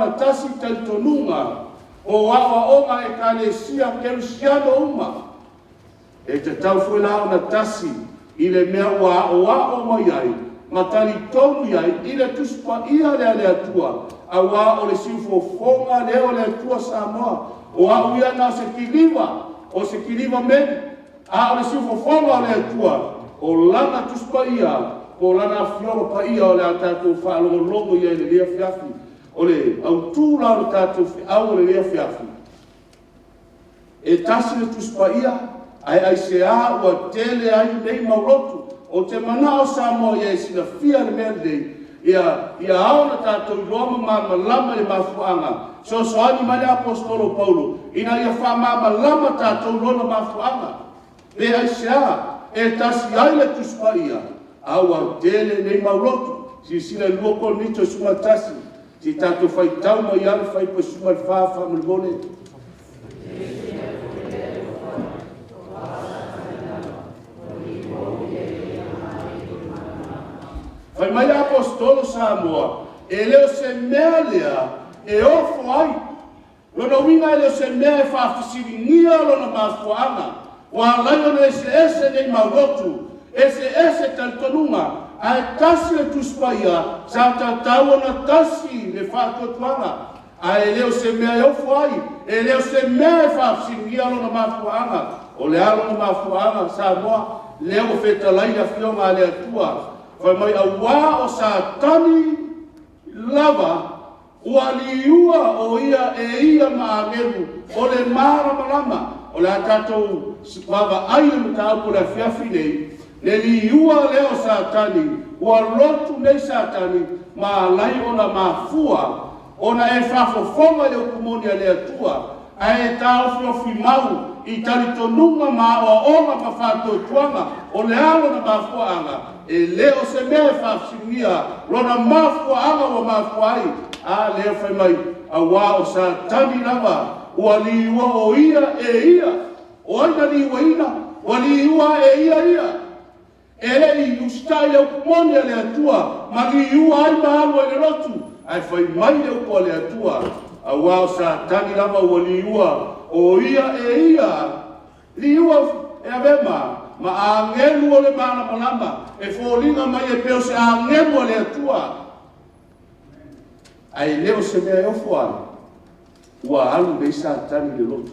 ona tasi talitonuga o aoaoga a Ekalesia Kerisiano uma. E tatau foi la ona tasi i le mea ua aoao mai ai ma talitonu i ai i le Tusi Paia lea a le Atua, aua o le siufofoga lea o le Atua Samoa. O au ia na o se kiliva, o se kiliva meli, a o le siufofoga o le Atua, o Lana Tusi Paia po o Lana Afioga Paia o le a tatou faalogologo i ai i lenei afiafi. O le autu la o le tatou feau o lenei afiafi, e tasi le Tusi Paia, ae aisea ua tele ai nei mau lotu? Ou te manao Samoa ia e silafia le mea lenei, ia ao ona tatou iloa ma malamalama i le mafuaaga. Fesoasoani mai le Aposetolo o Paulo ina ia faamalamalama tatou i lona mafuaaga. Pe aisea e tasi ai le Tusi Paia, a ua tele nei mau lotu? Silasila i le 2 Korinito 11, se i tatou faitau mai lava le fuaiupu 14 faamolemole. Fai mai le Aposetolo Samoa, e le o se mea lea e ofo ai. Lona uiga e le o se mea e faafesiligia lona mafuaaga ua ala ai ona eseese nei mau lotu, eseese talitonuga, ae tasi le Tusi Paia, sa tatau ona tasi le faatuatuaga. Ae le o se mea e ofo ai, e le o se mea e faafesiligia lona mafuaaga. O le a lona mafuaaga Samoa? Lea ua fetalai le Afioga a le Atua, fai mai, aua o Satani lava ua liua o ia e ia ma agelu o le malamalama. O le a tatou vaavaai i le mataupu o le afiafi nei, le liua lea o Satani, ua lotu nei Satani ma ala ai ona mafua ona e faafofoga i le upu moni a le Atua, ae e taofiofi mau i talitonuga ma aoaoga ma faatuatuaga. O le a lona mafuaaga? E le o se mea e faafesiligia lona mafuaaga ua mafua ai. A lea fai mai, aua o Satani lava ua liua o ia e ia. O ai na liuaina? Ua liua e ia ia. E le i usitai i le upu moni a le Atua ma liua ai ma alu ai i le lotu, ae fai mai le upu a le Atua, aua o Satani lava ua liua o ia e ia, liua e avea ma agelu o le malamalama, e foliga mai e pei o se agelu a le Atua. Ae le o se mea e ofo ai, ua alu nei Satani i le lotu.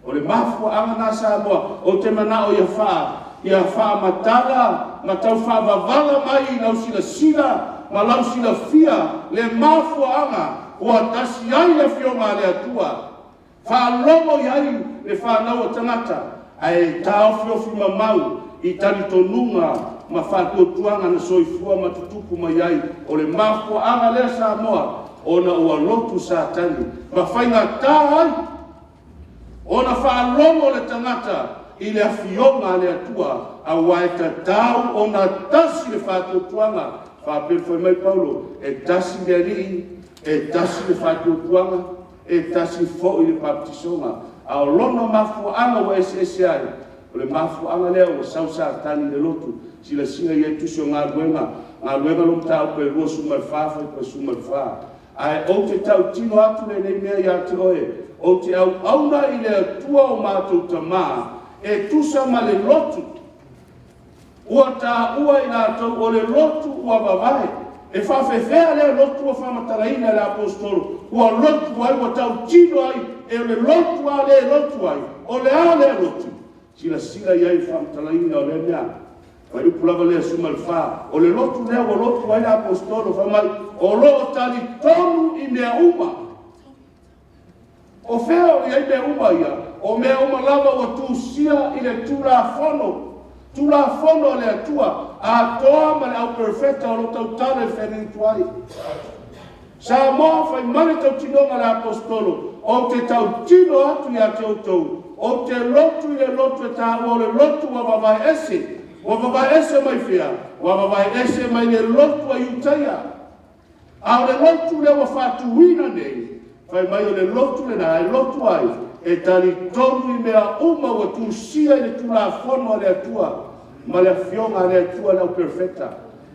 O le mafuaaga lena Samoa, ou te manao ia ia faamatala ma tau faavavala mai i lau silasila ma lau silafia le mafuaaga ua tasi ai le Afioga a le Atua. Faalogo i ai le fanau a tagata, ae taofiofi mamau i talitonuga ma faatuatuaga na soifua ma tutupu mai ai. O le mafuaaga lea Samoa, ona ua lotu Satani ma faigata ai ona faalogo le tagata i le Afioga a le Atua, aua e tatau ona tasi le faatuatuaga. Faapea fai mai Paulo, e tasi le Alii, e tasi le faatuatuaga, e tasi foi le papatisoga. A o lona mafuaaga ua eseese ai, o le mafuaaga lea ua sau Satani i le lotu. Silasila i ai i le Tusi o Galuega, Galuega lea mataupu e 24 fuaiupu 14. Ae ou te tautino atu lenei mea ia te oe, ou te auauna i le Atua o matou tama, e tusa ma le lotu ua taua e i latou o le lotu ua vavae. E faapefea lea lotu ua faamatalaina e le Aposetolo ua lotu ai, ua tautino ai, e o le lotu lava lea e lotu ai? O le a lea lotu? Silasila i ai i le faamatalaina o lea mea. Fuaiupu lava lea 14. O le lotu lea ua lotu ai le Aposetolo, fai mai, o lo o talitonu i mea uma. O fea o i ai mea uma ia? O mea uma lava ua tusia i le Tulafono, Tulafono a le Atua, atoa ma le au perofeta o lo o tautala i le feagaiga tuai. Samoa, fai mai le tautinoga a le Aposetolo, ou te tautino atu ia te outou, ou te lotu i le lotu e taua o le lotu ua vavae ese. Ua vavae ese mai fea? Ua vavae ese mai le lotu a Iutaia. A o le lotu lea ua faatuina nei, fai mai o le lotu lena e lotu ai, e talitonu i mea uma ua tusia i le Tulafono a le Atua ma le Afioga a le Atua le Au Perofeta.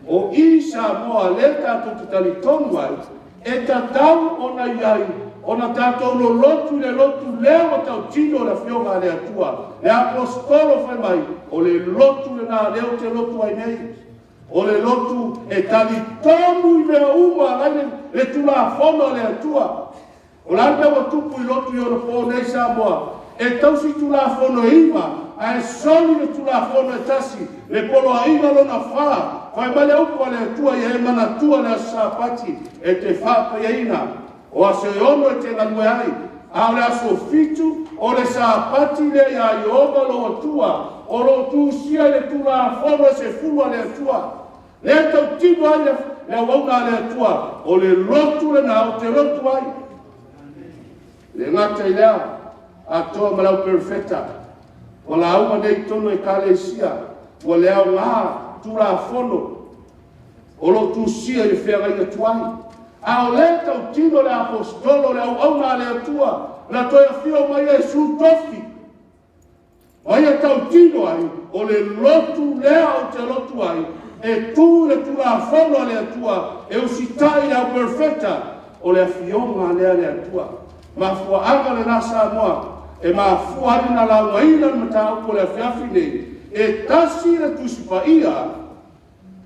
O i Samoa lea tatou te talitonu ai, E tatau ona i ai ona tatou lolotu i le lotu lea ua tautino le Afioga a le Atua, le Aposetolo fai mai, o le lotu lena lea ou te lotu ai nei. O le lotu e talitonu i mea uma ala ai le Tulafono a le Atua. O le a le mea ua tupu i lotu i ona po nei Samoa? E tausi Tulafono e 9, ae soli le Tulafono e 1, le Poloaiga lona 4. Fai mai le upu a le Atua, ia e manatua le aso Sapati e te faapaiaina. O aso e 6 e te galue ai, a o le aso 7, o le Sapati lea iā Ieova lou Atua, o lo o tusia i le Tulafono e 10 a le Atua. Lea e tautino ai le auauna a le Atua, o le lotu lena ou te lotu ai. E le gata i lea, atoa ma le au perofeta, ua lauga nei i totonu o ekalesia, ua le aoga Tulafono o lo o tusia i le feagaiga tuai. A o lea e tautino le Aposetolo, le auauna a le Atua, na toe afio mai Iesu tofi, ma ia tautino ai, o le lotu lea ou te lotu ai, e tu i le Tulafono a le Atua, e usitai i le au perofeta, o le afioga lea a le Atua. Mafuaaga lena Samoa e mafua ai ona laugaina le mataupu o le afiafi lenei, e tasi le Tusi Paia,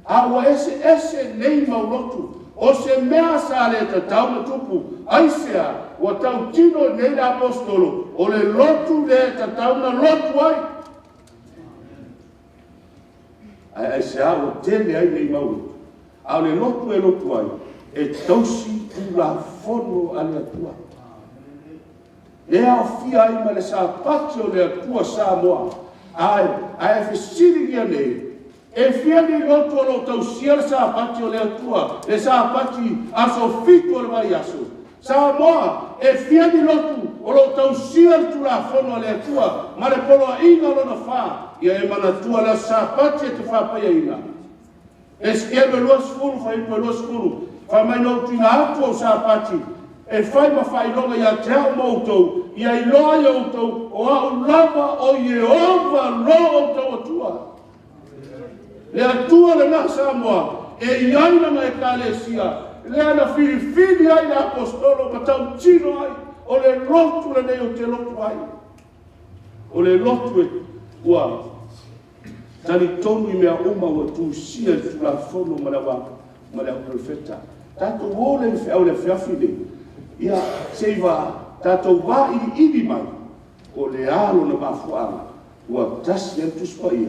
a ua eseese nei mau lotu. O se mea sa le tatau ona tupu. Aisea? Ua tautino i inei le Aposetolo, o le lotu lea e tatau ona lotu ai. Ae aisea ua tele ai nei mau lotu? A o le lotu e lotu ai, e tausi Tulafono a le Atua. Lea e aofia ai ma le Sapati o le Atua Samoa. Ae fesiligia nei, e fia ni lotu o lo o tausia le Sapati o le Atua, le Sapati aso 7 o le vaiaso? Samoa, e fia ni lotu o lo o tausia le Tulafono a le Atua ma le Poloaiga lona 4, ia e manatua le aso Sapati e te faapaiaina? Esekiele 20, fuaiupu 20, fai mai na ou tuuina atu au Sapati e fai ma faailoga ia te au ma outou, ia iloa ai e outou o au lava o Ieova lo outou Atua. Le Atua lena Samoa e i ai lana Ekalesia, lea na filifili ai le Aposetolo ma tautino ai, o le lotu lenei ou te lotu ai. O le lotu e ua talitonu i mea uma ua tusia i le Tulafono ma le ma le au perofeta. Tatou o lea i le feau i le afiafi lenei, ia, se i tatou vailiili mai po o le a lona mafuaaga ua tasi ai le Tusi Paia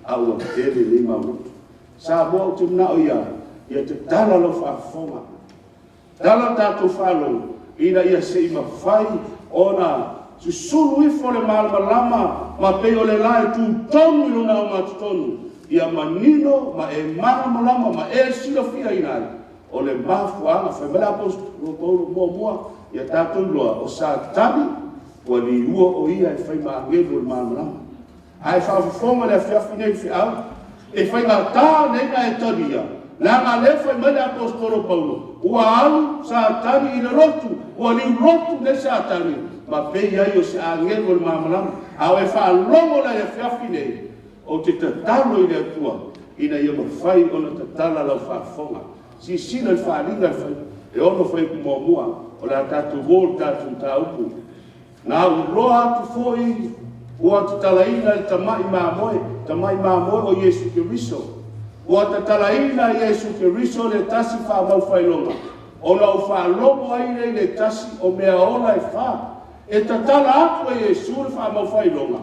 a ua tele nei mau lotu. Samoa, ou te manao ia tatala lau faafofoga, tatala le tatou faalogo ina ia se i mafai ona susulu ifo le malamalama ma pei o le la e tu tonu i lona augatotonu, ia manino ma e malamalama ma e silafiaina ai o le mafuaaga. Fai mai le Aposetolo Paulo, muamua, ia tatou iloa o Satani ua liua o ia e fai ma agelu o le malamalama. A e faafofoga i le afiafi nei i le feau, e faigata nei ona e talia, leaga o lea e fai mai le Aposetolo Paulo, ua alu Satani i le lotu, ua liulotu nei Satani ma pei ai o se agelu o le malamalama. A o e faalogo la i le afiafi nei, ou te tatalo i le Atua ina ia mafai ona tatala lau faafofoga. Silasila i le faaaliga e 6 fuaiupu 1, o le a tatou o i le tatou mataupu. Na auloa atu foi ua tatalaina e le tamai mamoe, tamai mamoe o Iesu Keriso. Ua tatalaina e Iesu Keriso le tasi faamaufailoga, ona ou faalogo ai lea i le tasi o mea ola e fa. E tatala atu e Iesu le faamaufailoga,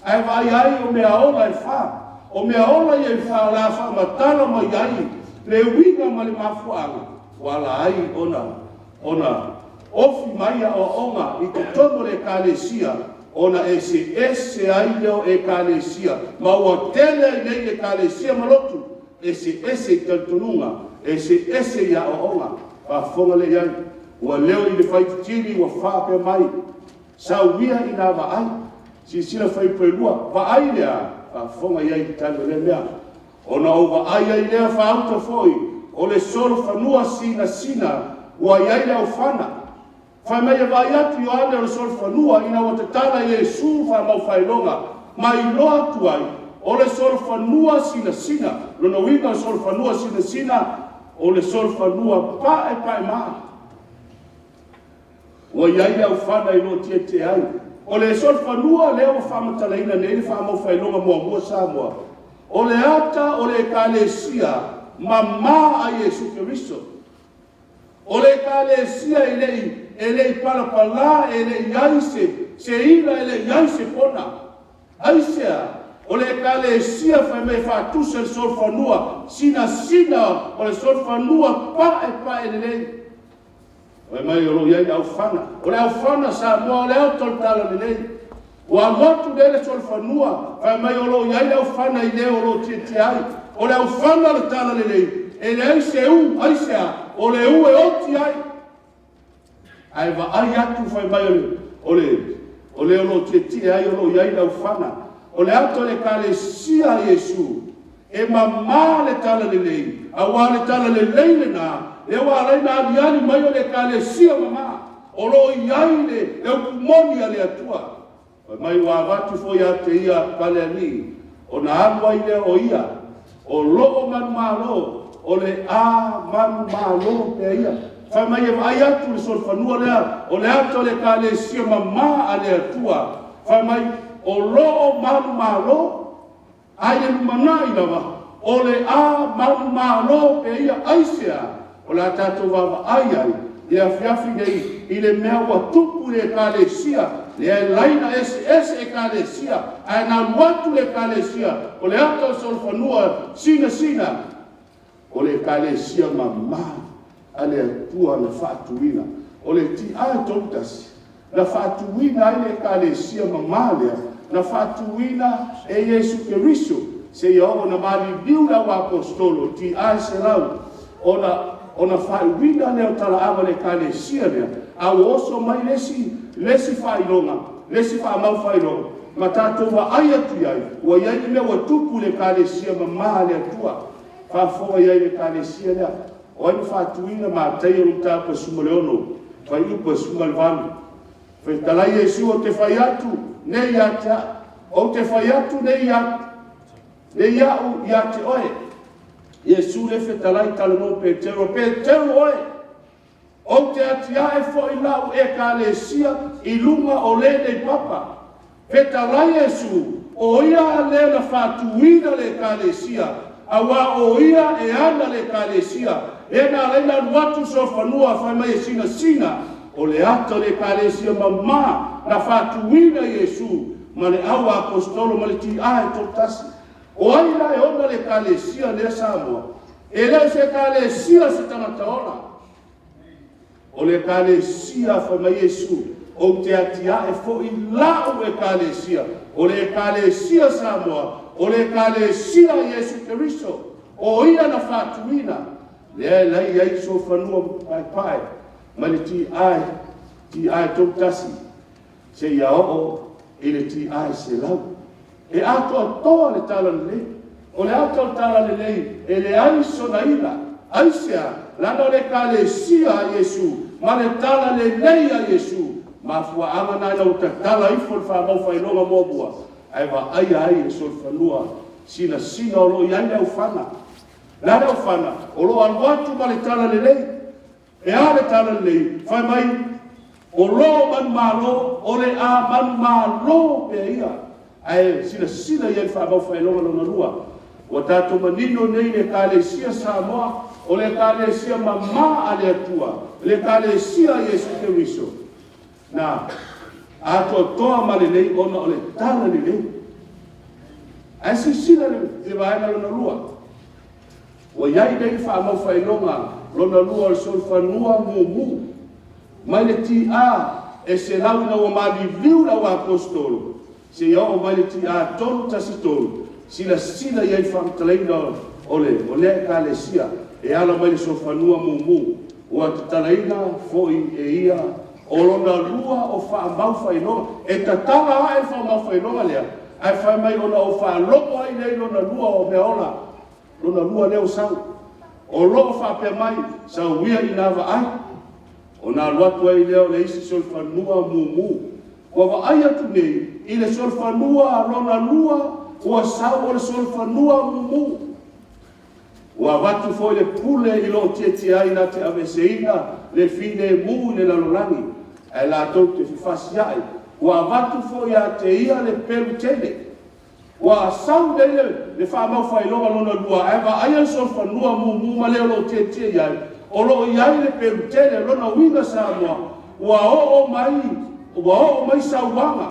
ae vaai ai o mea ola e fa. O mea ola ia e fa o le a faamatala mai ai le uiga ma le mafuaaga ua ala ai ona ofi mai aoaoga i totonu o le Ekalesia, ona eseese ai lea o Ekalesia, ma ua tele ai nei Ekalesia ma lotu, eseese i talitonuga, eseese i aoaoga. Faafofoga lelei i ai, ua leo i le faititili ua faapea mai, sau ia ina vaai. Silasila fuaiupu 2, vaai le a? Faafofoga i ai i le tali o lea mea. Ona ou vaai ai lea faauta foi, o le solofanua sinasina ua i ai le aofana. Fai mai e vaai atu Ioane o le solofanua ina ua tatala Iesu faamaufailoga ma iloa atu ai o le solofanua sinasina. Lona uiga o le solofanua sinasina, o le solofanua paepaemaa. Ua i ai le aufana i lo o tietie ai. O le solofanua lea ua faamatalaina nei le faamaufailoga muamua Samoa, o le ata o le Ekalesia mamā a Iesu Keriso. O le Ekalesia e le i e le i palapalā, e le i i ai se se ila, e le i i ai se pona. Aisea? O le Ekalesia fai mai e faatusa i le solofanua sinasina, o le solofanua paepae lelei. Fai mai o lo o i ai le aufana. O le aufana Samoa o le ata o le talalelei. Ua alu atu lea le solofanua, fai mai o lo o i ai le aufana i le o lo o tietie ai. O le aufana o le talalelei, e leai se u, aisea? O le u e oti ai. Ae vaai atu fai mai o le, o le o lo o tietie ai o lo o i ai le aufana. O le ata o le Ekalesia a Iesu, E mamā le talalelei, aua o le talalelei lena, lea ua ala ai ona aliali mai o le Ekalesia mamā, o lo o i ai le upu moni a le Atua. Fai mai ua avatu foi ia te ia Palealii, ona alu ai lea o ia, o lo o manumalo, o le a manumalo pea ia. Fai mai e vaai atu le solofanua lea, o le ata o le Ekalesia mamā a le Atua, fai mai o lo o manumalo, A i le lumanai lava, o le a manumalo pea ia. Aisea? O le a tatou vaavaai ai i le afiafi nei i le mea ua tupu i le Ekalesia, lea e laina eseese Ekalesia, ae na alu atu le Ekalesia, o le ata o le solofanua sinasina, o le Ekalesia mama a le Atua na faatuina. O le TA 31, na faatuina ai le Ekalesia mama lea, na faatuina e Iesu Keriso, seia oo ina maliliu le auaposeitolo, TA 100, ona, ona faaiuina lea o talaaga o le Ekalesia lea, a ua oso mai le isi, le isi faailoga, le isi faamau faailoga, ma tatou vaai atu i ai, ua i ai le mea ua tupu i le Ekalesia mama a le Atua. Faafofoga i ai i le Ekalesia lea. O ai na faatuina? Mataio le mataupu 16, fuaiupu 18. Fetalai Iesu, ou te fai atu nei ia te au, ou te fai atu nei ia, nei au ia te oe. Iesu le fetalai talanoa Petero, Petero oe, ou te atiae foi lau ekalesia i luga o lenei papa. Fetalai Iesu, o ia lea na faatuina le Ekalesia, auā o ia e ana le Ekalesia, lea na ala ai ona alu atu le solofanua fai mai e sinasina, o le ata o le Ekalesia mamā na faatuina e Iesu ma le au aposetolo ma le TA e toatasi. O ai la e ona le Ekalesia lea Samoa? E le o se Ekalesia a se tagata ola. O le Ekalesia, fai mai Iesu, ou te atiae foi lau Ekalesia. O le Ekalesia Samoa, o le Ekalesia a Iesu Keriso. O Ia na faatuina, lea e lai ai solofanua paepae mai le TA, TA 31 seia oo i le TA 100. E atoatoa le talalelei. O le ata o le talalelei, e leai sona ila. Aisea? Leaga o le Ekalesia a Iesu ma le talalelei a Iesu. Mafuaaga na ina ua tatala ifo le faamaufailoga muamua, ae vaaia ai le solofanua sinasina o lo o i ai le aufana. O le a le aufana? O lo o alu atu ma le talalelei. E a le talalelei? Fai mai, O lo o manumalo, o le a manumalo pea ia. Ae silasila i ai i le faamaufailoga lona lua. Ua tatou manino nei i le Ekalesia Samoa, o le Ekalesia mama a le Atua, le Ekalesia a Iesu Keriso, na atoatoa ma lelei ona o le talalelei. Ae silasila i le vaega lona lua. Ua i ai nei le faamaufailoga lona lua o le solofanua mumu mai le TA e 100 ina ua maliliu le auaposeitolo seia oo mai le TA 313, silasila i ai i le faamatalaina o le o lea Ekalesia e ala mai le solofanua mumu ua tatalaina foi e ia o lona lua o faamaufailoga. E tatala ae le faamaufailoga lea, ae fai mai ona ou faalogo ai lea i lona lua o meaola. Lona lua lea o sau. O lo o faapea mai, sau ia ina vaai, ona alu atu ai lea o le isi solofanua mumu. Ua vaai atu nei i le solofanua lona lua ua sau o le solofanua mumu. Ua avatu foi le pule i lo o tietie ai na te aveeseina le filemu i le lalolagi. Ae latou te fefasia'i, ua avatu foi ia te ia le pelu tele. Ua sau nei le faamaufaailoga lona lua, ae vaaia le solofanua mumu ma le o lo o tietie i ai, o lo o i ai le pelu tele. O lona uiga Samoa, ua oo mai, ua oo mai sauaga,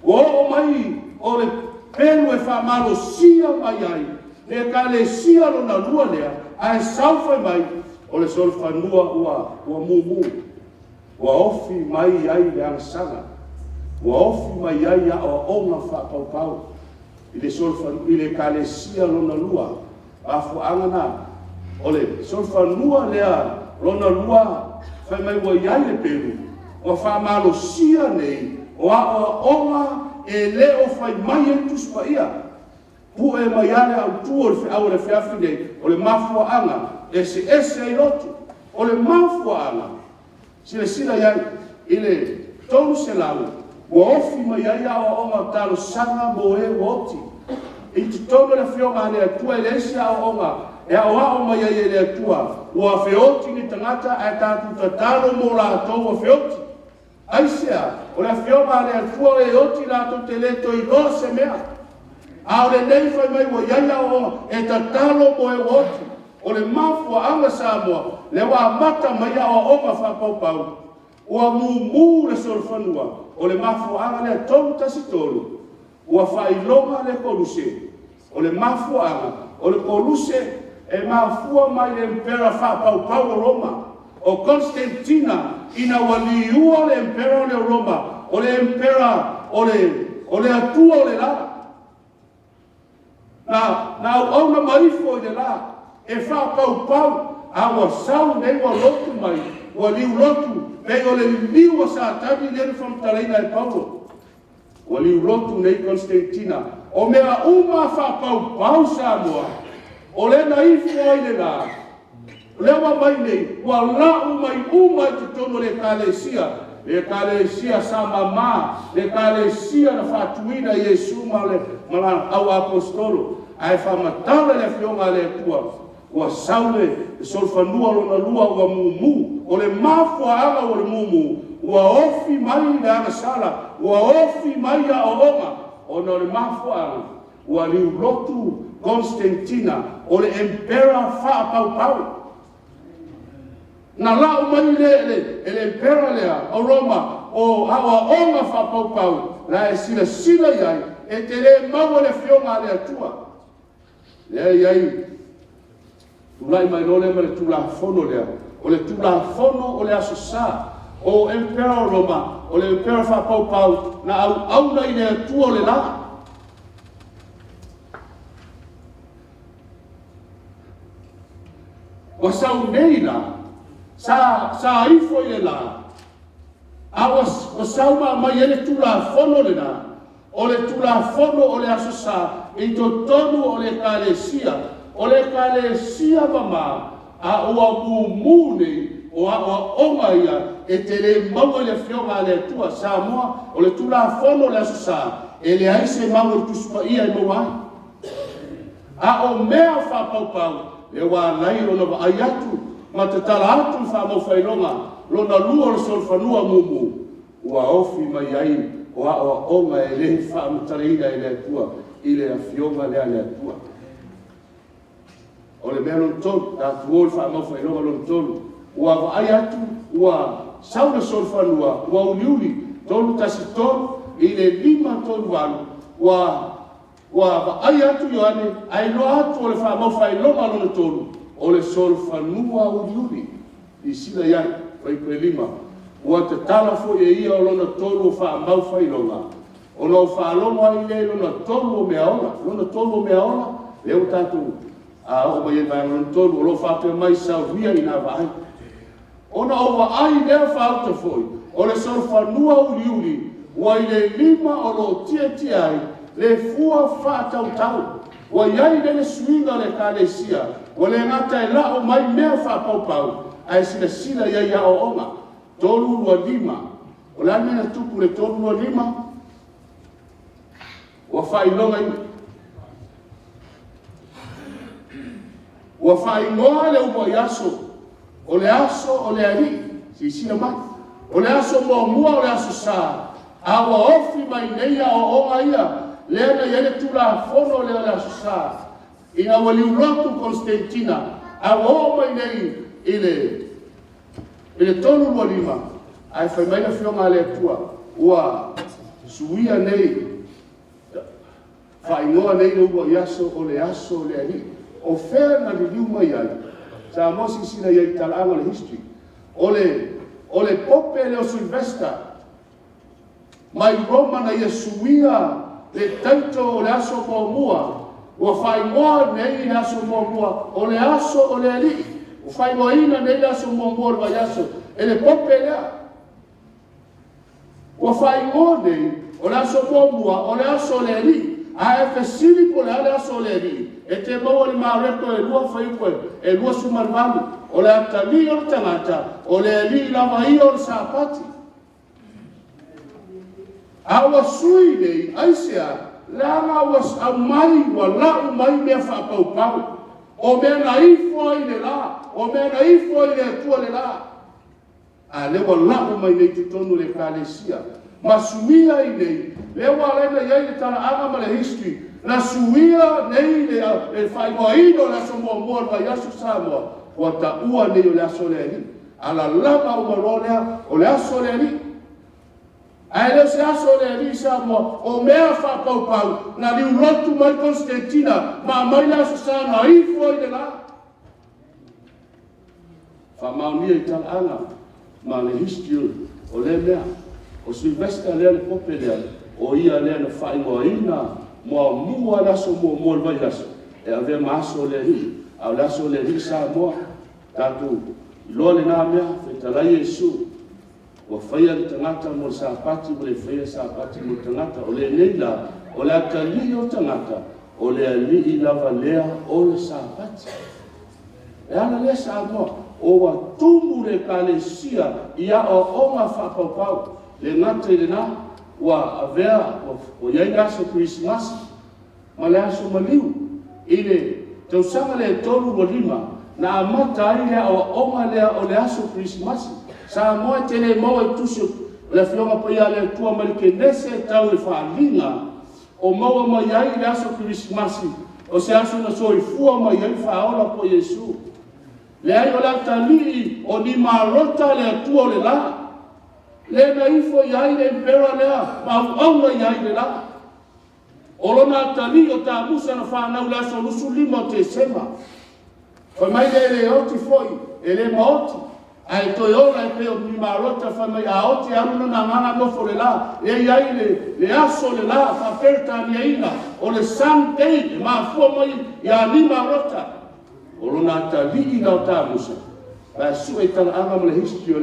ua oo mai o le pelu e faamalosia mai ai le ekalesia lona lua lea, ae sau fai mai o le solofanua ua mumu, ua ofi mai ai le agasala, ua ofi mai ai aoaoga faapaupau i le i le ekalesia lona lua. Mafuaaga na, o le solofanua lea lona lua fai mai ua i ai le pelu, ua faamalosia nei o aoaoga e le o fai mai ai Tusi Paia. Pue mai lava le autu o le feau a le afiafi nei, o le mafuaaga e eseese ai lotu. O le mafuaaga, silasila i ai i le 300 ua ofi mai ai aoaoga o talosaga mo e ua oti. I totonu o le Afioga a le Atua e leai se aoaoga e aoao mai ai e le Atua ua feoti ni tagata ae tatou tatalo mo latou ua feoti. Aisea? O le Afioga a le Atua o e oti latou te le toe iloa se mea. A o lenei fai mai ua i ai aoaoga e tatalo mo e ua oti. O le mafuaaga Samoa, lea ua amata mai aoaoga faapaupau, ua mumu le solofanua, o le mafuaaga lea 313, ua faailoga le Koluse. O le mafuaaga, o le Koluse e mafua mai i le empera faapaupau o Roma, o Konesetina, ina ua liua le emperor lea o Roma, o le emperor o le, o le atua o le la. Na, na auauna ma ifo i le la e faapaupau, a ua sau nei ua lotu mai, ua liulotu, pei o le liliu o Satani lea na faamatalaina e Paulo. Ua liulotu nei Konesetina. O mea uma faapaupau Samoa, o lea na ifo ai le la, o lea ua aumai nei, ua lau mai uma i totonu o le ekalesia, le ekalesia sa mama, le ekalesia na faatuina e Iesu ma le au aposetolo. Ae faamatala le Afioga a le Atua, ua sau le solofanua lona lua ua mumu. O le mafuaaga o le mumu, ua ofi mai le agasala, ua ofi mai aoaoga, ona o le mafuaaga ua liulotu Konesetina, o le emperor faapaupau. Na lau mai lea e le emperor lea o Roma o aoaoga faapaupau la e silasila i ai, e te le maua le Afioga a le Atua. Lea e i ai, tulai mai loa lea ma le Tulafono lea, o le Tulafono o le Aso Sa. O emperor o Roma, o le emperor faapaupau na auauna i le atua o le la. Ua sau nei la, sa, sa ifo i le la, a ua, ua sau ma aumai ai le Tulafono lena, o le Tulafono o le Aso Sa i totonu o le Ekalesia. O le Ekalesia mama, a ua mumu nei, o aoaoga ia e te le maua i le Afioga a le Atua. Samoa, o le Tulafono o le Aso Sa, e leai se mau o le Tusi Paia e maua ai. A o mea faapaupau, lea ua ala ai ona vaai atu ma tatala atu le faamaufaailoga lona lua o le solofanua mumu, ua ofi mai ai o aoaoga e le faamatalaina e le Atua i le Afioga lea a le Atua. O le mea lona tolu, tatou o i le faamaufaailoga lona tolu, ua vaai atu ua sau le solofanua ua uliuli, 313 i le 538, ua Ua vaai atu Ioane, ae iloa atu o le faamaufaailoga lona tolu, o le solofanua uliuli. Silasila i ai, Fuaiupu 5, Ua tatala foi e ia o lona tolu o faamaufaailoga, ona ou faalogo ai lea i lona tolu o mea ola. Lona tolu o mea ola, lea ua tatou oo mai ai i le vaega lona tolu, o lo o faapea mai, Sauria ina vaai. Ona ou vaai lea faauta foi, o le solofanua uliuli ua i le lima o lo o tietie ai le fua faatautau. Ua i ai nei le suiga o le Ekalesia, ua le gata e la'o mai mea faapaupau, ae silasila i ai i aoaoga. 325. O le a le mea na tupu i le 325? Ua faailogaina. Ua faaigoa le uluai aso, o le aso o le Alii. Silasila mai. O le aso muamua o le Aso Sa, a ua ofi mai nei aoaoga ia, lea na i ai le Tulafono lea o le Aso Sa, ina ua liulotu Konesitetina, a ua oo mai nei i le 325, ae fai mai le Afioga a le Atua, ua suia nei, faaigoa nei le uluai aso o le aso o le Alii. O fea na liliu mai ai? Samoa silasila i ai i talaaga o le history. O le Pope lea o Sylvester mai Roma na ia suia le title o le aso muamua, ua faaigoa nei le aso muamua o le aso o le Alii. Ua faaigoaina nei le aso muamua o le vaiaso e le Pope lea. Ua faaigoa nei o le aso muamua o le aso o le Alii. A e fesili po o le a le aso o le Alii, e te maua i le Mareko e 2 fuaiupu e 28, o le atalii o le tagata, o le Alii lava ia o le Sapati. A ua sui nei, aisea? Leaga ua aumai, ua lau mai mea faapaupau, o mea na ifo ai le la, o mea na ifo ai le Atua i le la. A lea ua lau mai nei i totonu o le Ekalesia ma suia ai nei, lea ua ala ai ona i ai le talaaga ma le history, na suia nei le faaigoaina o le aso muamua o le vaiaso Samoa, ua taua nei o le aso o le Alii. Alalama uma loa lea, o le aso o le Alii. Ae le o se aso o le Alii Samoa, o mea faapaupau na liulotu mai Konesitetina ma aumai le Aso Sa na ifo ai le la. Faamaonia i talaaga ma le history o lea mea. O Sylvester lea le Pope lea, o ia lea na faaigoaina muamua le aso muamua o le vaiaso e avea ma aso o le Alii. A o le aso o le Alii Samoa, tatou iloa lena mea, fetalai Iesu, ua faia le tagata mo le Sapati, ua le faia le Sapati mo le tagata. O lenei la, o le atalii o le tagata, o le Alii lava lea o le Sapati. E ala lea Samoa, ua tumu le Ekalesia i aoaoga faapaupau. Le gata i lena, ua avea, ua i ai le aso Kerisimasi ma le aso maliu. I le tausaga lea e 325, na amata ai le aoaoga lea o le aso Kerisimasi. Samoa e te le maua i tusi o le Afioga Paia a le Atua mai le Kenese e tau i le Faaaliga o maua mai ai le aso Kerisimasi, o se aso na soifua mai ai le Faaola po o Iesu. Leai, o le atalii o Nimalota le atua o le la, lea na ifo i ai le emperor lea ma auauna i ai i le la. O lona atalii o Tamusa na fanau i le aso 25 o Tesema. Fai mai le e le oti foi, e le maoti, ae toe ola e pei o Nimalota fai mai a oti e alu lona agaga nofo i le la. E i ai le aso o le la faa-Peretaniaina o le Sunday e mafua mai ia Nimalota. O lona atalii la o Tamusa, la e sue i talaaga ma le history o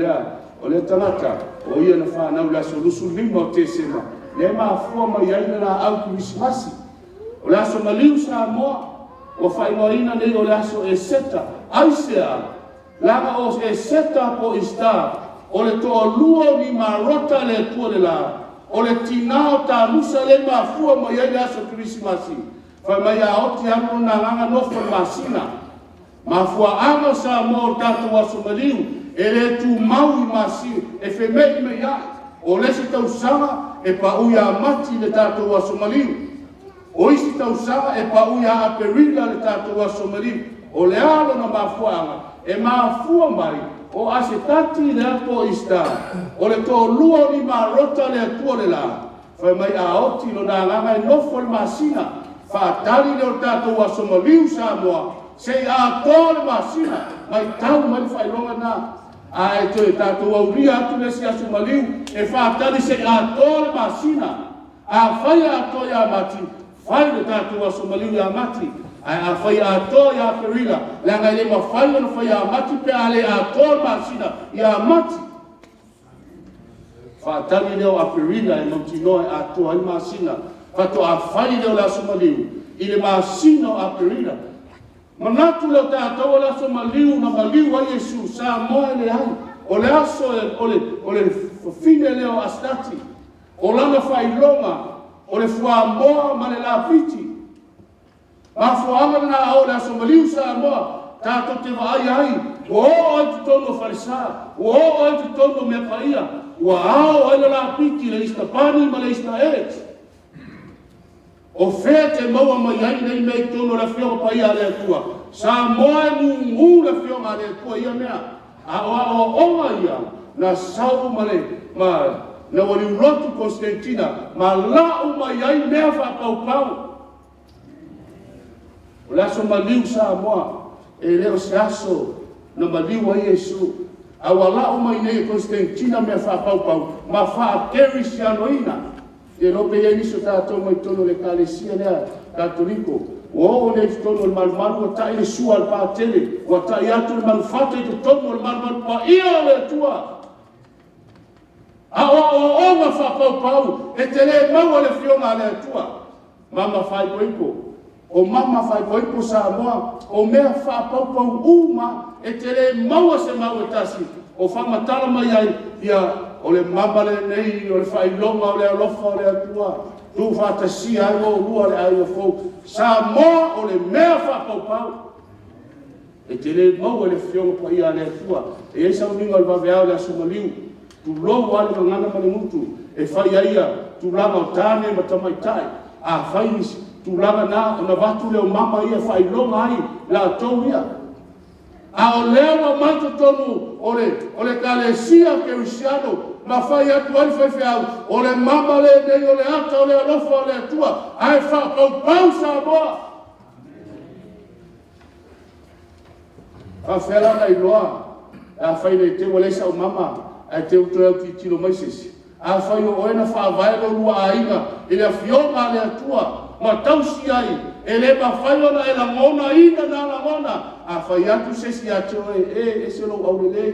lea tagata, o ia na fanau i le aso 25 o Tesema, lea e mafua mai ai le laau Kerisimasi. O le aso maliu Samoa, ua faaigoaina nei o le aso Eseta. Aisea? Leaga o Eseta po o Easter, o le toalua o Nimarota le atua o le la, o le tina o Tamusa lea e mafua mai ai le aso Kerisimasi. Fai mai a oti alu lona agaga nofo i le masina. Mafuaaga o Samoa o le tatou aso maliu e le tumau i masina e femeimeiai. O le isi tausaga e pau ia Mati le tatou aso maliu. O isi tausaga e pau ia Aperila le tatou aso maliu. O le a lona mafuaaga? E mafua mai o Asetati lea po o Easter, o le toalua o Nimarota le atua o le la, Fai mai a oti lona agaga e nofo i le masina, faatali lea o le tatou aso maliu Samoa se i atoa le masina, matau mai le faailoga lena. Ae toe tatou aulia atu le isi aso maliu e faatali se i atoa le masina. Afai e atoa ia Mati, fai le tatou aso maliu ia Mati. Ae afai e atoa ia Aperila, leaga e le mafai ona fai ia Mati pe a le atoa le masina ia Mati. Faatali lea o Aperila e mautinoa e atoa ai le masina, faatoa fai lea o le aso maliu i le masina o Aperila. Manatu lea o tatou o le aso maliu na maliu ai Iesu, Samoa e leai. O le aso o le, o le fafine lea o Asitati, o lana faailoga o le fuamoa ma le lapiti. Mafuaaga lena a oo i le aso maliu Samoa, tatou te vaai ai Ua oo ai totonu o falesa, ua oo ai totonu o mea paia, ua ao ai le lapiti le Easter Bunny ma le Easter Eggs. O fea e te maua mai ai nei mea i totonu o le Afioga Paia a le Atua? Samoa e gugu le Afioga a le Atua i ia mea. A o aoaoga ia na sau ma le ma na ua liulotu Konesetetina ma lau mai ai mea faapaupau. O le aso maliu Samoa, e le o se aso na maliu ai Iesu, a ua lau mai nei e Konesetetina mea faapaupau ma faakerisianoina. Ou te iloa pe i ai nisi o tatou mai totonu o le Ekalesia lea Katoliko, ua oo nei i totonu o le malumalu ua tai le sua a le Patele, ua tai atu le manufata i totonu o le malumalu paia o le Atua. A o aoaoga faapaupau e te le maua i le Afioga a le Atua. Mama faaipoipo, o mama faaipoipo Samoa, o mea faapaupau uma e te le maua se mau e tasi o faamatala mai ai, ia, o le mama lenei o le faailoga o le alofa o le Atua, tuufaatasia ai oulua le aiga fou. Samoa o le mea faapaupau. E te le maua i le Afioga Paia a le Atua. E i ai sauniga o le vaveao i le Aso Maliu, tulou lava le gagana ma le gutu, e fai ai tulaga o tane ma tamaitai. A fai tulaga na, ona avatu lea o mama ia e faailoga ai latou ia. A o lea ua aumai totonu o le o le Ekalesia Kerisiano ma fai atu ai le faifeau, o le mama lenei o le ata o le alofa o le Atua, ae faapaupau Samoa. Faafefea la ona iloa afai ne i te i ua leai sau mama ae te i ua toe autilotilo mai se isi? Afai o oe na faavae lo lua aiga i le Afioga a le Atua ma tausi ai, e le mafai ona e lagonaina na lagona. A fai atu se isi ia te oe, e ese lou aulelei.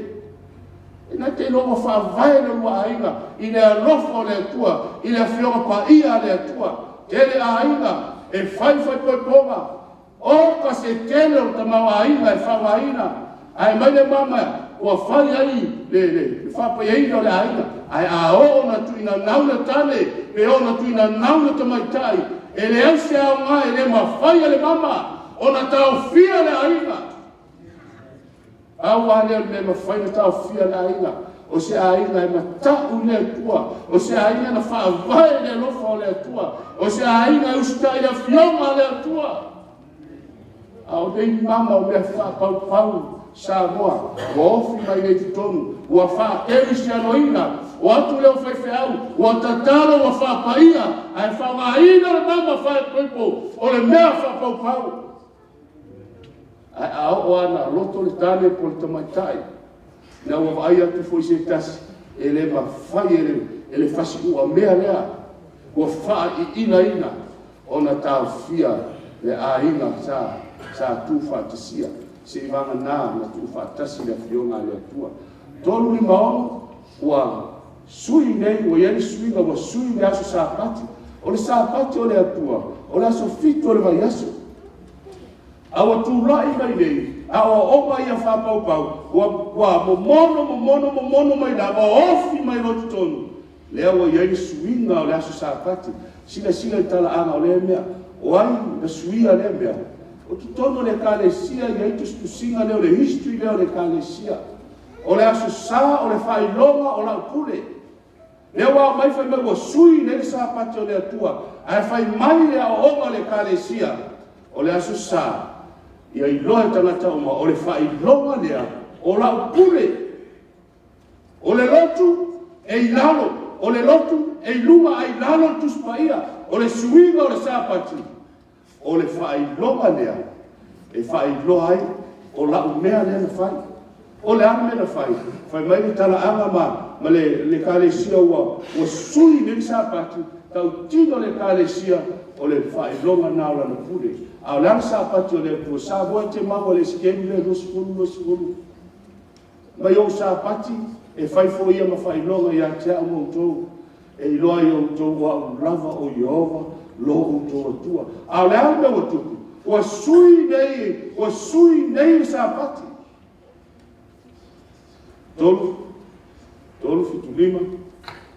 E na te iloa ua faavae lo lua aiga i le alofa o le Atua, i le Afioga Paia a le Atua. Tele aiga e fai faaipoipoga, Oka se tele o le tamaoaiga e faaaogaina, ae aumai le mama ua fai ai le faapaiaina o le aiga. Ae a oo ina tuuinanau le tane pe oo ina tuuinanau le tamaitai, e leai se aoga e le mafai e le mama ona taofia le aiga. Pau lava lea o le mea e mafai ona taofia le aiga, o se aiga e mata'u i le Atua, o se aiga na faavae i le alofa o le Atua, o se aiga e usitai i le Afioga a le Atua. A o nei mama o mea faapaupau Samoa ua ofi mai nei i totonu, ua faakerisianoina, o atu lea o faifeau, ua tatalo, ua faapaia, ae faaaogaina le mama faaipoipo o le mea faapaupau. Ae a oo lava ina loto le tane po o le tamaitai, ina ua vaai atu foi se tasi, e le mafai e le fasiuamea lea ua faaiinaina ona taofia le aiga sa, sa tuufaatasia, seivagana na tuufaatasi le Afioga a le Atua. 356 ua sui nei, ua i ai le suiga ua sui le aso Sapati. O le Sapati o le Atua, o le aso 7 o le vaiaso. A ua tulai mai nei aoaoga ia faapaupau, ua, ua momono, momono, momono mai lava, ofi mai loa i totonu, lea ua i ai le suiga o le aso Sapati. Silasila i talaaga o lea mea. O ai na suia lea mea? O totonu o le Ekalesia e i ai tusitusiga lea o le history lea o le Ekalesia. O le Aso Sa o le faailoga o lau pule. Lea ua aumai fai mai ua sui nei le Sapati o le Atua, ae fai mai le aoaoga a le Ekalesia, o le Aso Sa, ia iloa e tagata uma, o le faailoga lea o lau pule. O le lotu e i lalo, o le lotu e i luga ae i lalo le Tusi Paia. O le suiga o le Sapati, o le faailoga lea e faailoa ai o lau mea lea na fai. O le a le mea na fai? Fai mai le talaaga ma, ma le, le ekalesia ua, ua sui nei le Sapati, tautino le ekalesia o le faailoga lena o lana pule. A o le a le Sapati o le Atua? Samoa e te maua i le Esekielu lea 20, 20. Mai ou Sapati e fai foi ia ma faailoga ia te au ma outou, e iloa ai e outou o au lava o Ieova lo outou Atua. A o le a le mea ua tupu? Ua sui nei, ua sui nei le Sapati. 3, 3, 7, 5,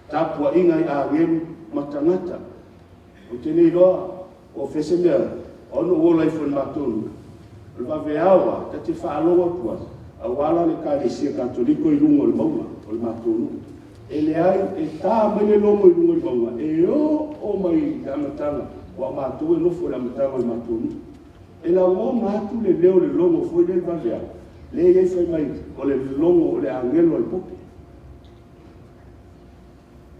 tapuaiga i agelu ma tagata. Ou te le iloa po o fea se mea, ona ou ola ifo i le matou nuu, o le vaveao lava, ta te faalogo atu ai, Aua la le Ekalesia Katoliko i luga o le mauga o le matou nuu. E leai, e ta mai le logo i luga o le mauga, e oo mai i le amataga, aua o matou e nofo i le amataga o le matou nuu. E lagona atu le leo o le logo foi lea i le vaveao, lea e i ai fai mai o le logo o le agelu a le pope.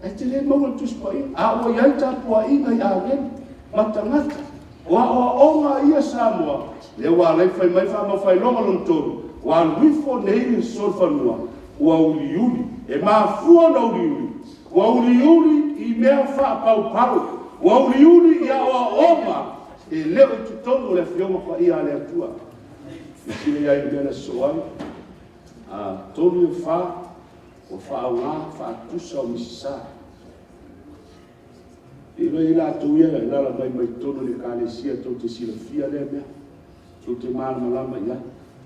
Ae te le maua i le Tusi Paia, a ua i ai tapuaiga i agelu ma tagata. O aoaoga ia Samoa, lea ua ala ai fai mai faamaufailoga lona tolu, ua alu ifo nei le solofanua, ua uliuli. E mafua ona uliuli, ua uliuli i mea faapaupau, ua uliuli i aoaoga e le o i totonu o le Afioga Paia a le Atua. Silasila i ai i le mea na sosoo ai, 3 ia 4, ua faaaoga faatusa o Misasa. Tailo i ai latou ia e alaala mai totonu o le Ekalesia tou te silafia lea mea, tou te malamalama i ai.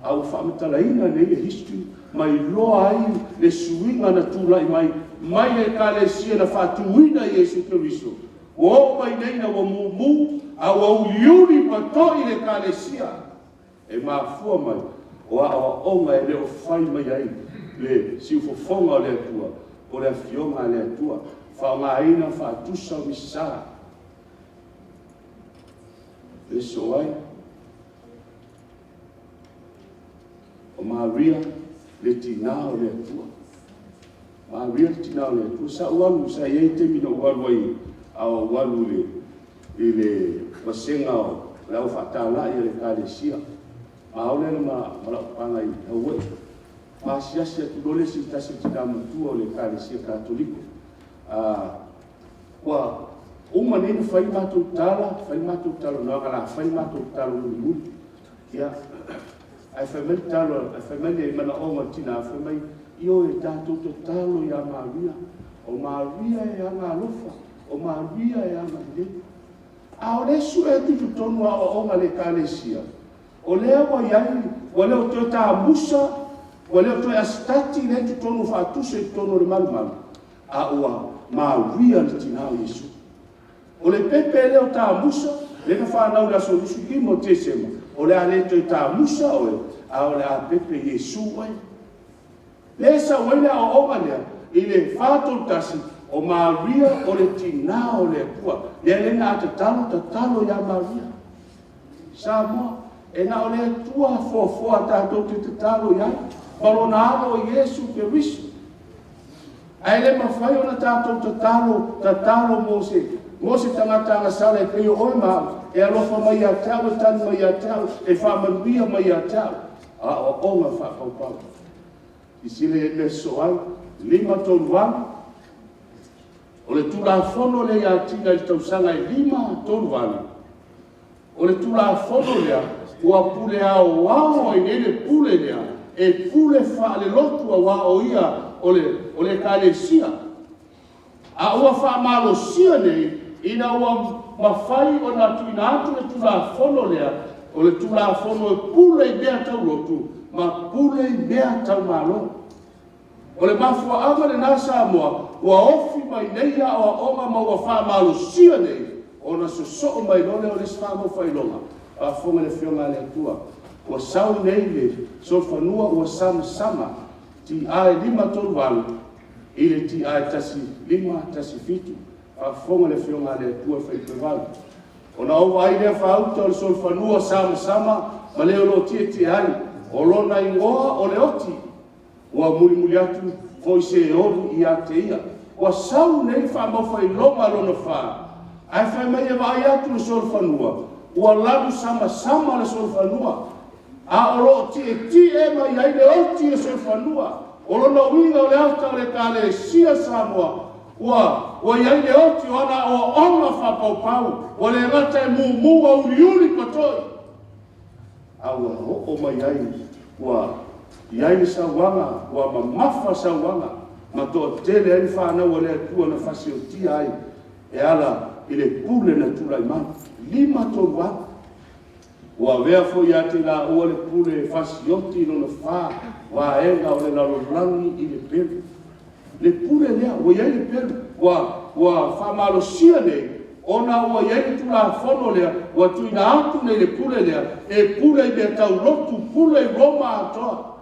A ua faamatalaina nei le history ma iloa ai le suiga na tulai mai mai le Ekalesia na faatuina e Iesu Keriso, ua oo mai nei ina ua mumu a ua uliuli matori le Ekalesia. E mafua mai o aoaoga e le o fai mai ai le siufofoga o le Atua po o le Afioga a le Atua, faaaogaina faatusa o Misasa. Le sosoo ai, o Maria le tina o le Atua. Maria le tina o le Atua. Sa ou alu, sa i ai le taimi na ou alu ai a o ou alu i le vasega o le au faatalai a le Ekalesia. Ma o lea ma lau pala i Hawaii. Ma asiasi atu loa le isi tasi o tina matua o le Ekalesia Katoliko. Ua uma nei ona fai le matou tala, fai le matou talanoaga o le a fai le matou tatalo mulimuli. Ia, ae fai mai le talo, ae fai mai le manaoga o le tina, fai mai, ioe, tatou tatalo ia Maria, o Maria e agaalofa, o Maria e agalelei. A o lea e sue atu i totonu o aoaoga a le Ekalesia, o lea ua i ai, ua le o toe tamusa, ua le o toe asitati lea e i totonu o faatusa i totonu o le malumalu, a ua Maria le tina o Iesu. O le pepe e le o tamusa, lea na fanau i le aso 25 o Tesema, o le a le toe tamusa oe, a o le a pepe Iesu oe. Lea e sau ai le aoaoga lea i le 431, o Maria o le tina o le Atua. Lea lea na a tatalo, tatalo ia Maria. Samoa, e na o le Atua foafoa tatou te tatalo i ai, ma lona alo o Iesu Keriso. Ae le mafai ona tatou tatalo, tatalo mo se, mo se tagata agasala e pei o oe ma au, e alofa mai ia te au, e tali mai ia te au, e faamanuia mai ia te au. Aoaoga faapaupau. Silasila i ai i le mea e sosoo ai, 538. O le Tulafono lea ia Tina i le tausaga e 538, o le Tulafono lea ua pule aoao ai nei le pule lea e pule faalelotu aua o ia o le Ekalesia. A ua faamalosia nei ina ua mafai ona tuuina atu le Tulafono lea, o le Tulafono e pule i mea tau lotu ma pule i mea tau Malo. O le mafuaaga lena Samoa ua ofi mai nei aoaoga ma ua faamalosia nei ona sosoo mai loa lea o le isi faamaufailoga, faafofoga le Afioga a le Atua, ua sau nei le solofanua ua samasama TI 538 i le TI 1517. Faafofoga le Afioga a le Atua e faitau Ona ou vaai lea faauta o le solofanua samasama ma le o lo o tietie ai, o lona igoa o le Oti, ua mulimuli atu foi Seoli ia te ia. Ua sau nei le faamaufailoga lona fa, ae fai mai e vaai atu le solofanua, ua lanu samasama le solofanua, a o lo o tietie mai ai le oti o solofanua. O lona uiga o le ata o le Ekalesia Samoa, ua ua i ai le oti o ana aoaoga faapaupau, ua le gata e mumu a uliuli patoi, a ua oo mai ai, ua i ai le sauaga, ua mamafa sauaga, ma toatele ai le fanau a le Atua na fasiotia ai e ala i le pule na tulai mai. 538. Ua avea foi ia te i laua le pule e fasioti lona fa vaega o le lalolagi i le pelu. Le pule lea, ua i ai le pelu, ua, ua faamalosia nei, ona ua i ai le Tulafono lea, ua tuuina atu nei le pule lea, e pule i mea tau lotu, pule i Roma atoa.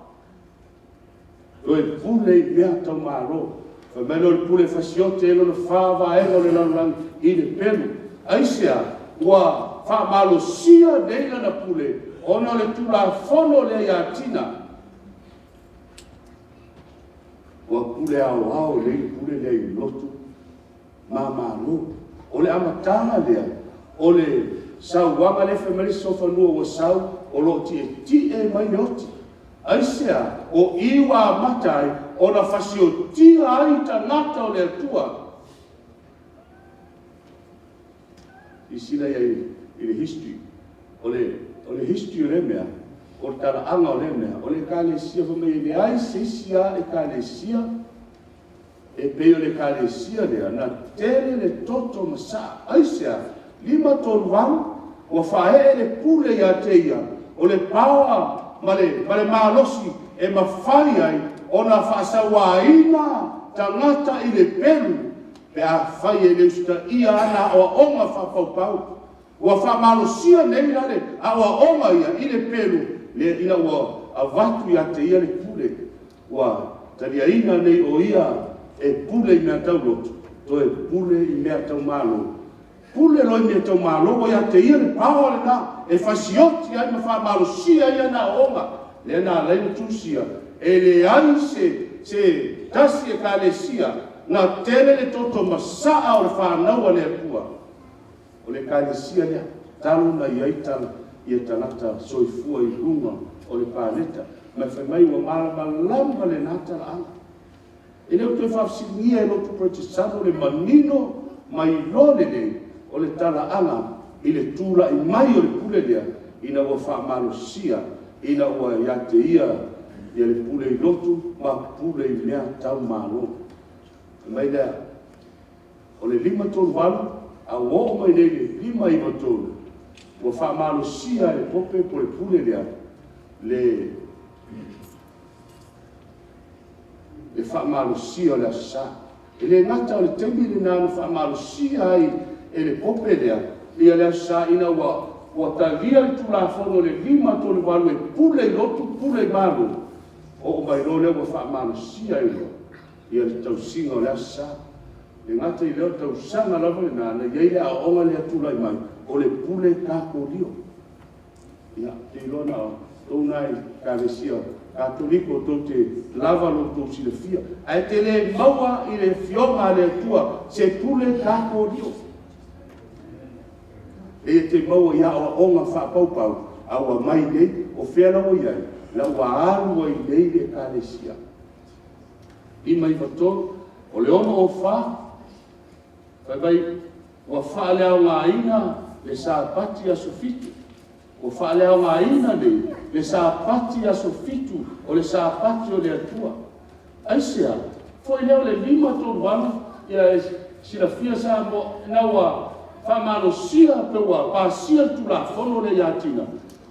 Toe pule i mea tau Malo. Fai mai lea o le pule e fasiote ai lona fa vaega o le lalolagi i le pelu. Aisea? Ua faamalosia nei lana pule ona o le Tulafono lea ia Tina. Ua pule aoao nei le pule lea i lotu ma Malo. O le amataga lea o le sauaga lea fai mai le solofanua ua sau o lo o tietie mai le oti. Aisea? O i ua amata ai ona fasiotia ai tagata o le Atua. Silasila i ai i le history. O le history o lea mea, o le talaaga o lea mea, o le ekalesia fai mai e leai se isi lava ekalesia e pei o le ekalesia lea na tele le toto masaa. Aisea? 538 ua faaee le pule ia te ia o le paoa ma le malosi e mafai ai ona faasauaina tagata i le pelu pe afai e le usitaia ana aoaoga faapaupau. Ua faamalosia nei la le aoaoga ia i le pelu lea ina ua avatu ia te ia le pule, ua taliaina nei o ia e pule i mea tau lotu, toe pule i mea tau Malo. Pule loa i mea tau Malo, ua ia te ia le paoa lena e fasioti ai ma faamalosia ai ana aoaoga. Lea na ala ai ona tusia, e leai se tasi ekalesia na tele le toto masaa o le fanau a le Atua. O le ekalesia lea, talu ona i ai tala ia tagata soifua i luga o le paleta. Ma fai mai ua malamalama lena talaaga. E le o toe faafesiligia e lotu Peretesitano le manino ma iloa lelei o le talaaga i le tulai mai o le pule lea ina ua faamalosia, ina ua ia te ia le pule i lotu ma pule i mea tau Malo. Fai mai lea, o le 538, a ua oo mai nei i le 593, ua faamalosia e le Pope po o le pule lea, le faamalosia o le Aso Sa. E le gata o le taimi lena na faamalosia ai e le Pope lea ia le Aso Sa ina ua talia le Tulafono i le 538 e pule i lotu, pule i Malo, oo mai loa lea ua faamalosia ai loa ia le tausiga o le Aso Sa. E le gata i lea o le tausaga lava lena na i ai le aoaoga lea tulai mai, o le pule takolio. Ia, ou te iloa na o outou na i Ekalesia Katoliko tou te lava lo outou silafia. Ae te le maua i le Afioga a le Atua se pule takolio. E te maua i aoaoga faapaupau a ua aumai nei. O fea la ua i ai? La ua alu ai nei le Ekalesia. 593, o le 604, fai mai ua faaleaogaina le Sapati aso 7. Ua faaleaogaina nei le Sapati aso 7, o le Sapati o le Atua. Aisea? Foi lea o le 538, ia e silafia Samoa ina ua faamalosia pe ua pasia le Tulafono lea ia Tina,